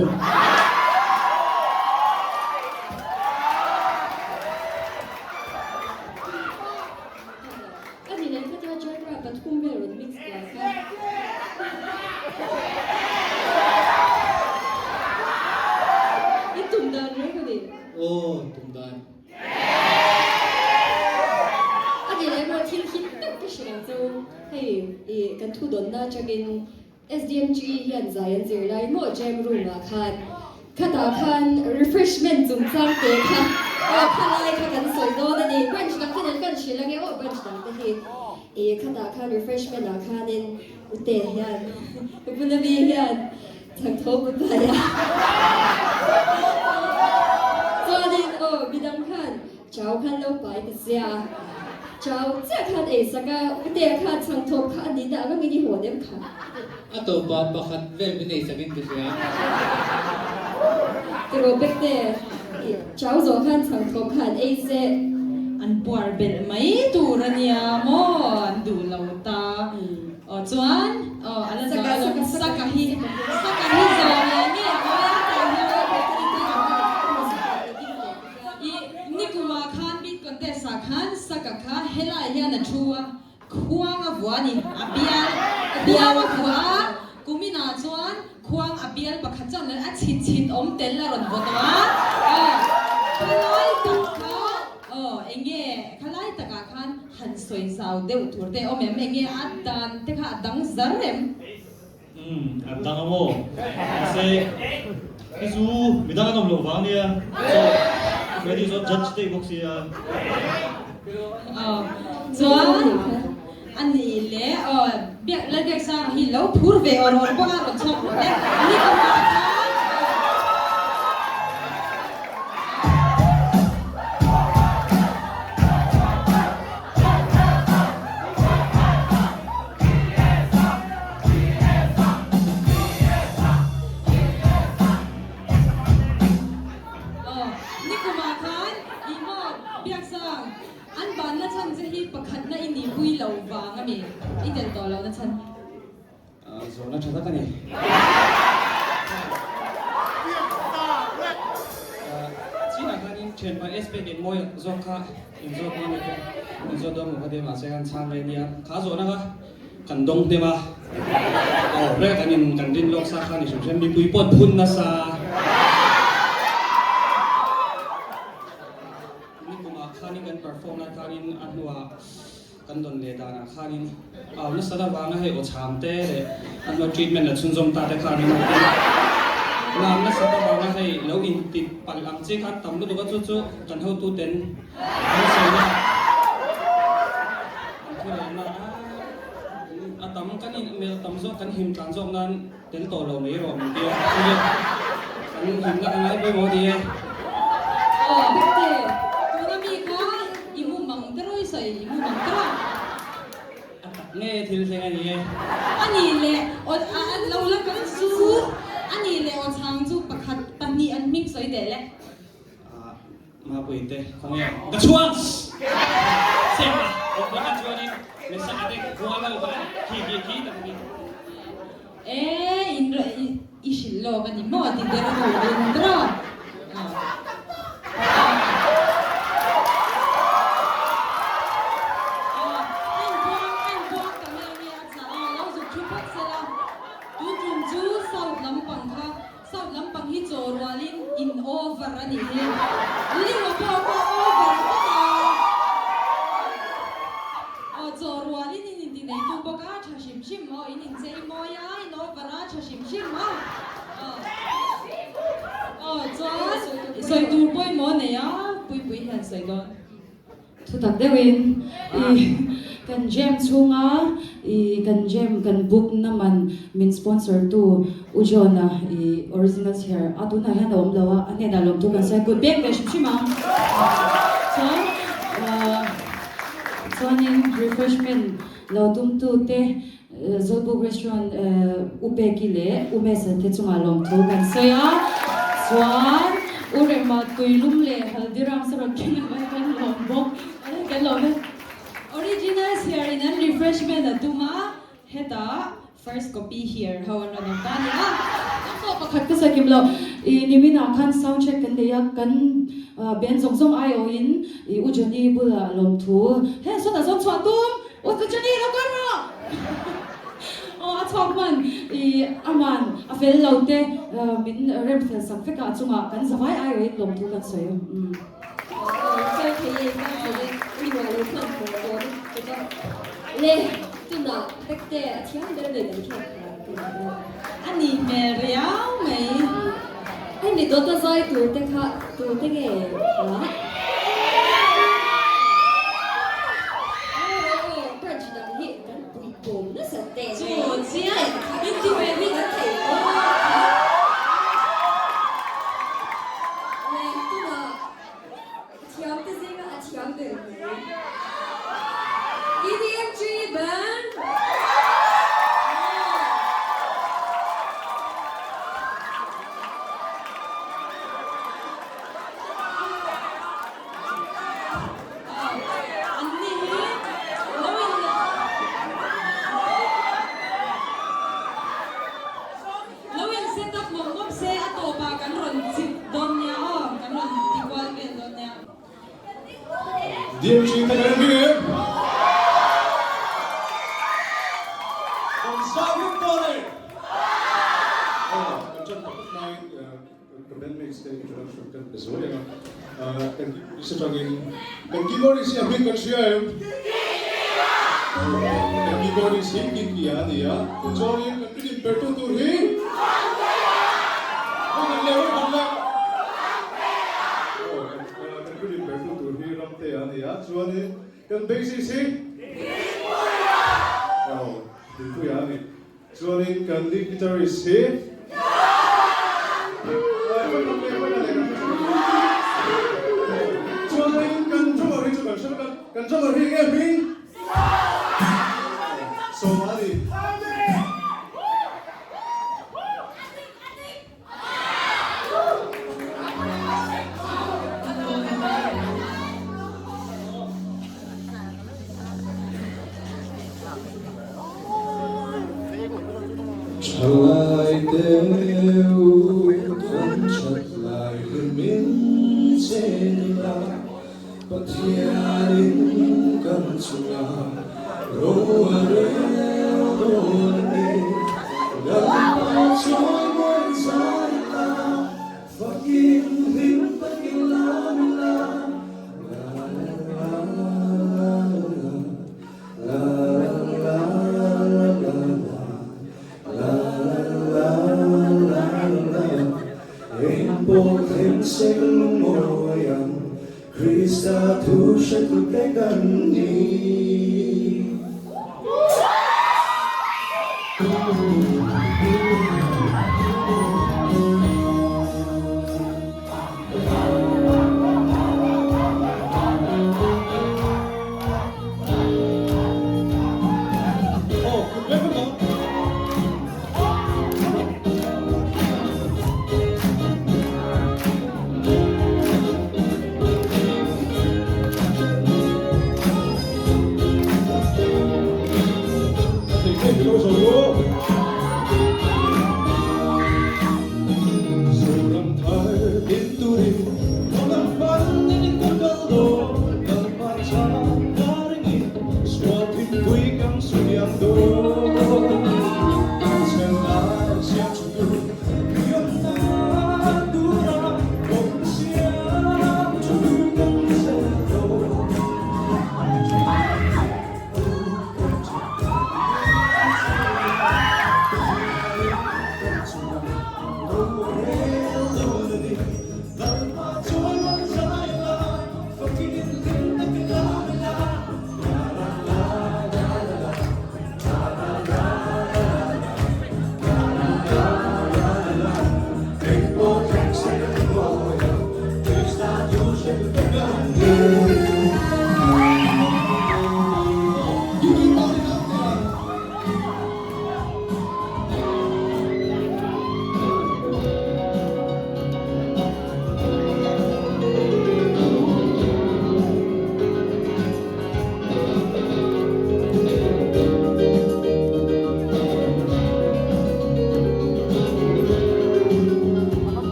A ni leh khatia genre pathum vel rawn mix kual kha. I tum dan reng a ni. Aw, tum dan. A ni leh maw thil hit tak ka hre ang chu. Hei i kan thu dawnna atangin SDMG hian zai an zir lai maw jam room ah khan khatah khan refreshment chungchang te kha aw khalai kha kan sawi dawn a ni branch dang te nen kan hrilh ange aw branch dang te hi ih khatah khan refreshment ah khanin ute hian Punabi hian chhak tho papai a chuanin aw midang khan Chau khan lo pai ta sia. Chau chiah khan ei sak a, Utea khan chhang thawk kha a ni dah vangin i hawn em kha? A tawpa pakhat vel min ei sak in ka hria. Tiraw Bekte, i chau zawh khan chhang thawk khan ei se. An puar belh mai tur a nia maw, an duh lo ta. Aw chuan aw a la zawh alawm saka hi saka hi zawh leh nge a ngawi a tah hian. I nikumah khan beat contest ah khan Saka kha helai hian a thu a, khuang a vua a ni, a bial, khuang a vua a, kuminah chuan khuang a bial pakhat chuan a chhit chhit awm tel a rawn vaw tawh a, aw khalai tak kha aw enge khalai takah khan han sawi zau deuh tur te awm em, enge a dan te kha a dang zar em? Umm an dang a maw? Mahse hei chu midang an awm loh vang nia so Freddy chuan judge daih bawk sia. Aw chuan a nih leh aw biak Lalbiaksanga hi lo phur ve awr awr bawk a rawn chhuak rawh le ni ka hmuh khan. Nikumah khan ih maw Biaksang an banna chhan che hi pakhatna i nihpui lo vang a mi i tel tawh lohna chhan? Zawhna tha tak a ni. Chinah khanin thianpa SP nen mawi zawk kha inzawt dawn a ni inzawt dawn maw kha ti mahse khan chhang ve nia kha zawhna kha Kan dawng hnem a, aw hle kan in kan rin lawk sa kha ni hrim hrim, mipui pawh phun nasa. Nikumah khanin kan perform lai khanin a hnuah kan dawn leh danah khanin au nasa la vanga hei aw chham te leh a hnua treatment la chhunzawm ta te khanin a tin lam nasa ta vanga hei lo inti palh ang chi khan tam lutuk a chu chu kan hotuten an sawi na an thurelna a tam kan in mel tam zawk kan him tlan zawk nan tel tawh lo mai rawh min tia chu kan himna ka ngai pawimawh ni e. Aw Bikte, tuna mi kha i mu mang te rawi sawi i mu mang te rawi. A tak. nge thil thleng a ni e. A nih leh aw a lo la kal chu a nih leh aw chhang chu pakhat pahnih an hming sawi teh le. Mapui te khawnge The Chhuans! Sem a awm bawk a chuanin Mesaka te khua lo kha khi khi khi tak khi. E in i hrilh lawk a ni maw ti der tur in draw. Tun tum chu South lampang kha South lampang hi chaw rualin in over a nih hi. Liu a pawh kha over vek a. Aw chaw rualin in inti neitu bawk a, tha hrim hrim maw in inchei mawi a, in over a, tha hrim hrim maw. Aw chuan sawi tur pawimawh a nei a, Puipui hian sawi dawn. Thutak deuhin i kan jam chhunga i kan jam kan book na man min sponsor tu U John-a i original chher a tunah hian a awm lo a, a hnenah lawmthu kan sawi kut bek ve hrim hrim a. Chuan chuanin refreshment lo tum tu te Zawlbuk restaurant U Peki leh U Mesa te chungah lawmthu kan sawi a, chuan U Rema tuilum leh Haldiram sarawt keng a mai kan lawm bawk kan lawm e. Original chhiar in an refreshment a tum a, hetah first copy here ho an rawn awm ta a ni a. Pawh pakhat ka sawi kim lo, i niminah khan sound check kan nei a, kan band zawng zawng aiawhin i U Johnny bulah lawmthu heng sawtah sawn chhuah tum. U chu Johnny lo kal rawh! Aw a chhuak hman i aman a fel lo te min rem fel sak vek a chungah kan zavai ai awin lawmthu kan sawi a. Fel thei e, fel thei e, i ruah lo hman haw dawn tuk a. Le, tunah Bekte a thiam ber nei kan hriat kha ka ni a. A nih hmel riau mai. Hemi dawta zai tur te kha tur te nge la? Aw branch dang hi kan pui bawm nasa teh mai. Chu chiah in ti ve hi kan thei awm a. Le tunah thiam te zinga a thiam ber mai. EDMG band. Anni hi lo in lo in set up mawp mawp se a tawpah kan rawn chip dawn nia aw, kan rawn ti kual vel dawn nia. DMG te kan ring em? Kan zau ring dawn e! Aw, kan ṭan pakhat laiin ka bandmates te introduction kan pe zuai ang a, kan keyboardist aṭangin kan keyboardist hi a hming kan hria em? Kan keyboardist hi Kiki a ni a, chuanin kan rhythm pertu tur hi Kan leh, kan leh! Aw, kan rhythm pertu tur hi Ramte a ni a, chuanin kan bassist hi Dinpuia! Aw, Dinpuia a ni. Chuanin kan lead guitarist hi Chuanin kan drummer hi chu kan hre vek a, kan drummer hi enge hming? Sawma a ni. Thalai deuh kan that lai hi min chen ila, Pathianin kan chungah ro a rel dawn a ni. Lalpa chawi mawi zai ila, fakin hlim takin lam ila. La la la la la la la la la la. La la la la la Eng pawh thleng se ka lungawi ang Krista thu hre tu te kan ni.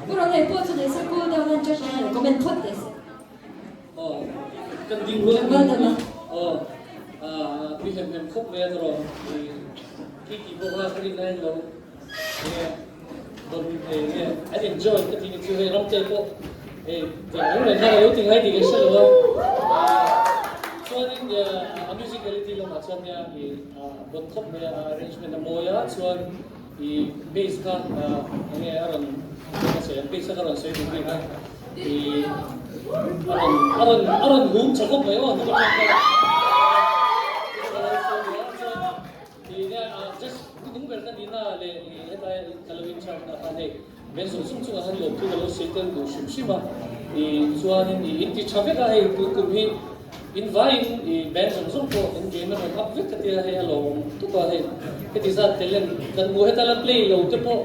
Pu Ro hei pawh chu nei se cool down an judge hian comment phawt teh se. Aw kan ding rual Tlangval dam a. Aw mi hem hem khawp mai a tawrh ki ki pawh kha ka rin na in lo nge don nge an enjoy ka ti ni chu hei Ramte pawh hei tiang reng reng khan a lo ti ngai tih ka hre lo a chuanin a musicality lamah chuan nia i bon khawp mai a arrangement a mawi a chuan I bass kha enge a rawn ka sawi ang bass kha ka rawn sawi duh bik a i a rawn a rawn a rawn hum tha khawp mai aw hnung atang kha ka lo sawi duh a chuan i nia just hnung ber ka nihna leh i hetlai ka lo in charge na khan hei ben zawng zawng chungah khan lawmthu ka lo sawi tel duh hrim hrim a i chuanin i inti tha vek a hei tun kum hi In vaiin i band zawng zawng pawh in game a rawn up vek ka tia hei a lawmawm tuk a hei heti zat talent kan hmu heta la play lo te pawh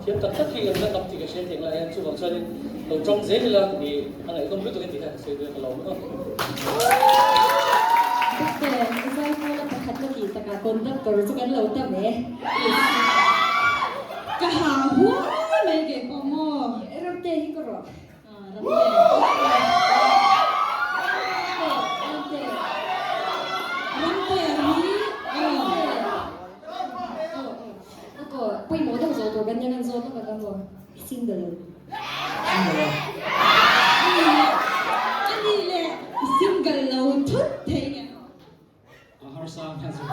thiam tak tak hi kan la up tih ka hria thei ngai a chuvang chuanin lo tang zel ila i a ngaihnawm lutuk e tih kha ka sawi duh a ka lawm lutuk. Doctor, Zaipawla pakhat la tih takah conductor chu kan lo tam e. Ka ha huai mai kei pawh maw. Ramte hi ka rawh. Single lo thut thei nge. A harsa ang kha chu.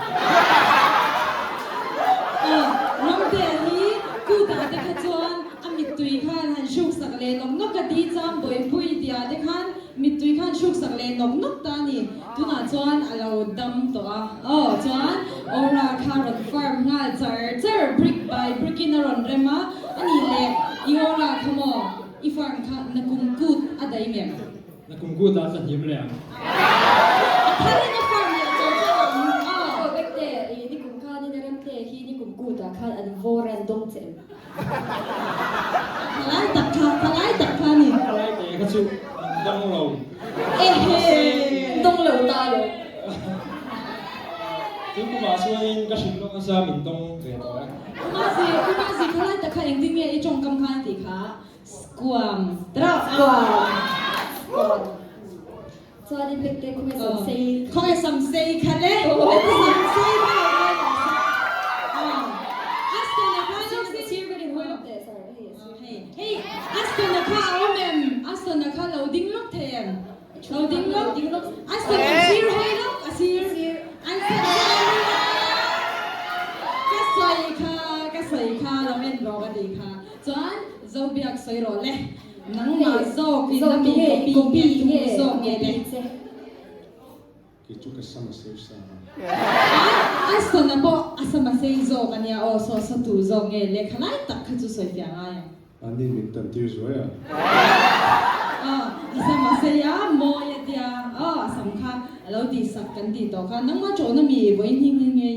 Aw, Ramtea hi kutah te kha chuan a mittui khan han hruk sak leh nawk nawk a ti chang Bawihpui tia te khan mittui khan hruk sak leh nawk nawk ta a ni. Tunah chuan a lo dam tawh a. Aw, chuan Aura kha rawn farm nghal char char, brick by brick in a rawn rem a. A nih leh i Aura kha maw i farm kha nakum kut a daih ngem? Na kum kut ah ka hnim leh ang. A thar in a farm leh char char ang. Aw Bekte, i ni kum khan in a Ramte hi ni kum kut ah khan an vawr a an dawng che em? Thalai tak kha, thalai tak kha ni. Thalai te kha chu an dawng lo. Ehe! Dawng lo ta lo. Tun kum ah chuan in ka hrilh lawk nasa min dawng ve tawh e. Umazi, Umazi thalai tak kha engtin nge i tawngkam khan tih kha? Squam trawh Squam. Squam. Chuan in Bekte khawnge sam sei. Khawnge sam sei kha le. Sam sei kha lo ngai lo se. Aston a kha lawk si. Sir berin hawi lawk teh sir. Hei hei Aston a kha a awm em? Aston a kha lo ding lawk thei em? Lo ding lawk. Aston a sir hawi lawk a sir. An sam sei a nia. Ka sawi kha ka sawi kha lo en rawh ka tih kha. Chuan Zobiak sawi rawh le, nangmah zawk in a mi copy nge tu zawk nge le. Kei chu ka sam a sei sa a. A sana pawh a sam a sei zawk a nia aw, saw sa tu zawk nge le, khalai tak kha chu sawi fiah ngai ang. A ni min tan tir zuai a. Aw, a sam a sei a, mawi a tia, aw a sam kha a lo tih sak kan tih tawh kha, nangmah tawhna mi vawiin hing hing ngei.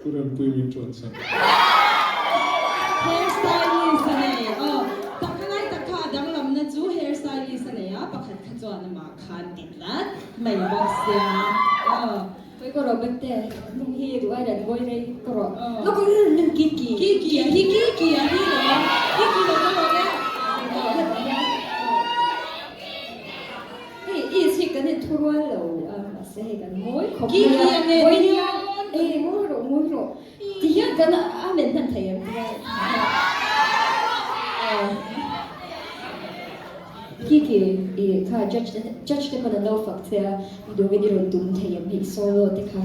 Pu Rempui min ṭuan sak. Hair stylist a nei aw. Pakhat lai tak kha a danglamna chu hair stylist a nei a, pakhat kha chuan amah khan ti tlat mai bawk sia aw. Khawi ka rawh Bekte, hnung hi duh ai ran ngawi rei ka rawh. Lawk ang rin ki ki. Ki ki a hi ki ki a hi lo a, ki ki lo ka rawh le. Hei is hi kan inthurual lo a mahse hei kan ngawi khawp mai a. Ki ki a nen hian. E ngawi rawh ngawi rawh ti hian kan amen hman thei em ti hian. Ki ki i kha judge te judge te pawn an lo fak che a i duangin i rawn tum thei em hei solo te kha.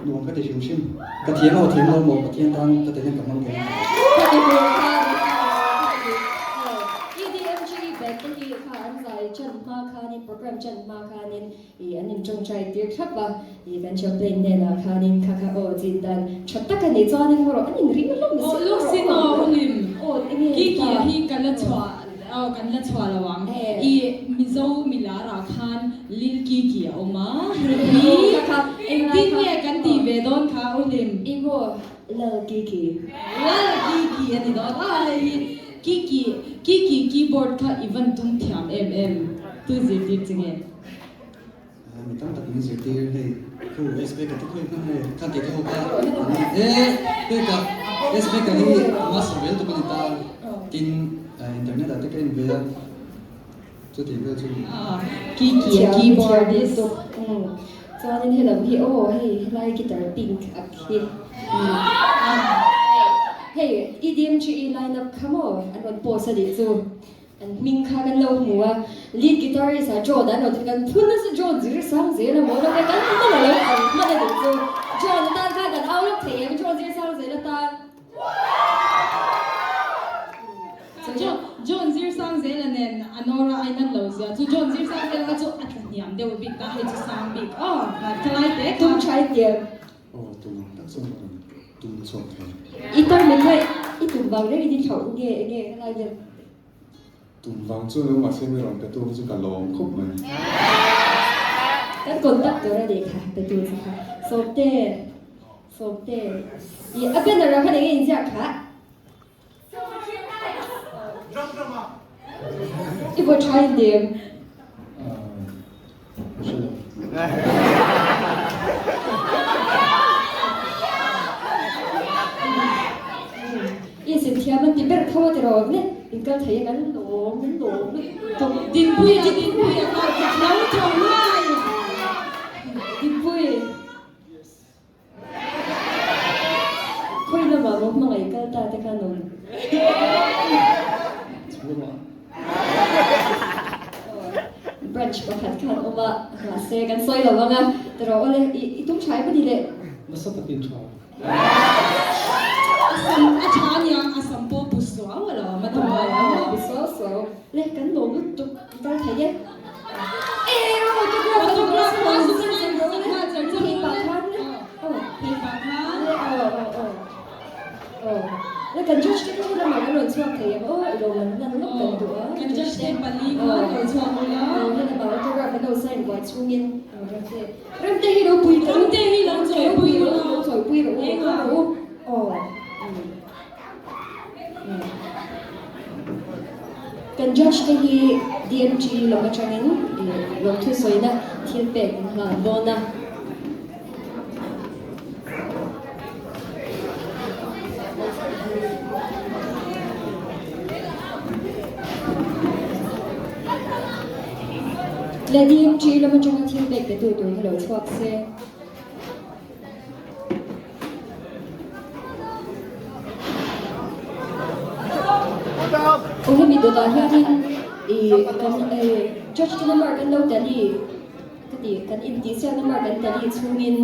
Nuam ka ti hrim hrim. Ka thiam lo thiam lo maw Pathian tan ka talent ka hmang thei a. Ka ti hmu kha ni kha ni aw EDMG bag te hi kha an zai chan hma khanin program chan hma khanin i an in tawngtai tir thlap a i kan chaplain hnenah khanin kha kha aw chin dan tha tak a ni chuanin maw rawh an in ring hlawm si aw sin aw hulim ki ki hi ka la chhuah aw kan la chhuah lo ang i Mizo milar ah khan Lil Kiki a awm a, hei hi engtin nge kan tih ve dawn kha u Hlim? I maw Lal Kiki. Lal Kiki a ni dawn a, hei hi Kiki, Kiki keyboard kha i van tum thiam em em, tu zirtir che nge? Mi tam tak min zirtir hei khu SB ka ti khawi hman hei khan tih te ho kha e peka SB ka hi master vel tuk a ni ta. Tin, internet ah te ka en ve a, chuti vel chu. Kiki a keyboardist. Chuanin helam hi aw hei helai guitar pink a khi. Hei EDMGE line up kha maw an rawn post a nih chu. An hming kha kan lo hmu a, lead guitarist ah John an rawn ti kan phun nasa John zir sang zel a maw lo kan hman a lo ang hman a nih chu John tan khan kan au lawk thei em John zir sang zel atan. John John zir sang zel a nen a Nora a inat lo zia chu John zir sang zel kha chu a tla hniam deuh bik a hei chu sang bik aw thalai te tum tha i tiam. Aw tum ang tak chuan ka rawn tum chhuak thei. I tar mi kha i tum vang reng in i thlauh nge enge helai vel. Tum vang chu lo mahse mi rawn pe tu kha chu ka lawm khawp mai. Kan contact tur a nih kha pe tu chu kha Sawmte Sawmte i a banner ah khan enge inziak kha. I vaw tha in dem. I zir thiam an ti ber tho a tiraw le in kal thei a kan lawm kan lawm lutuk. Dinpui a Dinpui a kal lo tho lai. Dinpui. Khawi lamah maw hmangaih kal ta te khan awm? Branch pakhat khan awm a, mahse kan sawi lo ang a, tiraw awle i tum tha em a ni le? Nasa takin tha. A sam a tha aniang, a sam pawh bu suau a lo awm a tiraw? Aw bu suau suau. Le kan lawm lutuk kal thei e. Kan judge te kha lamah kan rawn chhuak thei em aw i lo man hman lawk kan duh a kan judge te pali kha lo chhuak ula aw helamah autograph an lo sign buai chhungin Ramte Ramte hi lo pui Ramte hi lo chawi pui ula lo chawi pui rawh u rawh u aw Kan judge te hi DMG lam atangin lawmthu sawina thil pek an hlan dawn a. Le DMG lam atanga thil pek petu tur hi lo chhuak se. Aw hemi dawtah hianin ih kan judge te number kan lo tally ka ti kan intihsiakna mark kan tally chhungin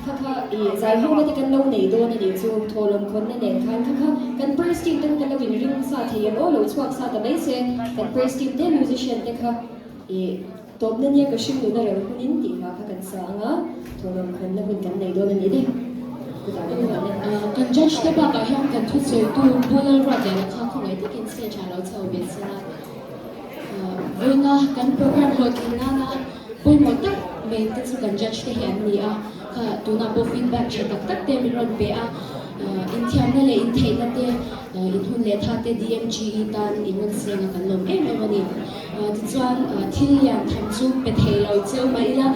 kha kha ih zai ho na te kan lo nei dawn a nih chu thawhlawm khawnna nen khan kha kha kan praise team te kha kan lo inring sa thei em aw lo chhuak sa ta mai se kan praise team te musician te kha ih Tawpna nia ka hring nuna reng hunin tih hla kha kan sa ang a, thawhlawm khanna hun kan nei dawn a ni le. Kutah kan hmuh ang e. Kan judge te bakah hian kan thusawitu Pu Lalruatliana kha khawngaih takin stage ah lo chho ve sin a. Vawiina kan program hlawhtlin nana pawimawh tak mai te chu kan judge te hi an ni a, kha tunah pawh feedback tha tak tak te min rawn pe a, inthiamna leh intheihna te, inhun leh tha te DMGE tan in rawn seng a kan lawm em em a ni. Tichuan, thil lian tham chu pe thei lo cheu mah ila,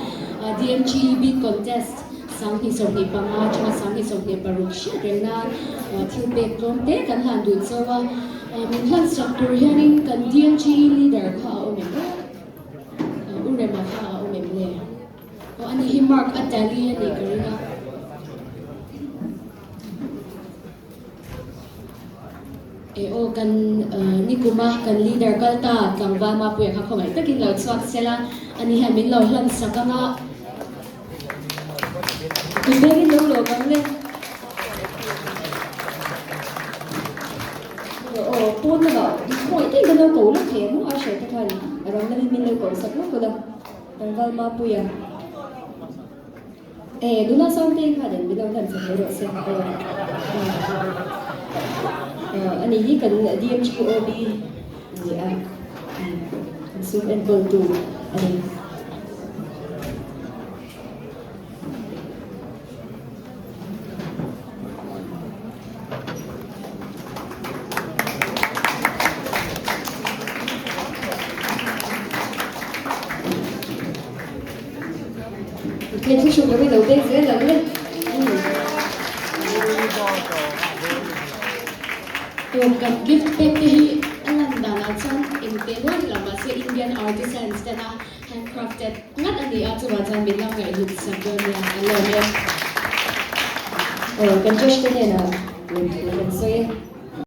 DMGE Beat Contest 2025 atanga 2026 hriat reng nan thil pek tlawm te kan hlan duh cheu a. Min hlan sak tur hianin kan DMGE leader kha a awm em le? U Rema kha a awm em le? Aw ani hi mark a tally a nih ka ring a. E aw kan nikuma kan leader kal ta tlangval Mapuia kha khawngaih takin lo chhuak sela ani hian min lo hlan sak anga. Tun bengin lo lawm ang le. Aw pawn lamah khawngaih takin kan lo ko lawk thei ang maw a hre te khan a rang lamin min lo ko sak lawk ula tlangval Mapuia. E nula Sangtei kha den min lo hlan chak mai rawh se aw. Ani hi kan DMGOB ni a, kan sum enkawltu a ni. Hei thu hruk lo i lo beng zel ang le. Aw kan gift pek te hi a lan danah chuan eng teh rual ni lo mahse Indian artisans tena handcrafted ngat a ni a, chuvah chuan min lo ngaihhlut sak dawn nia an lawm e. Aw kan judge te hnenah lawmthu kan sawi e.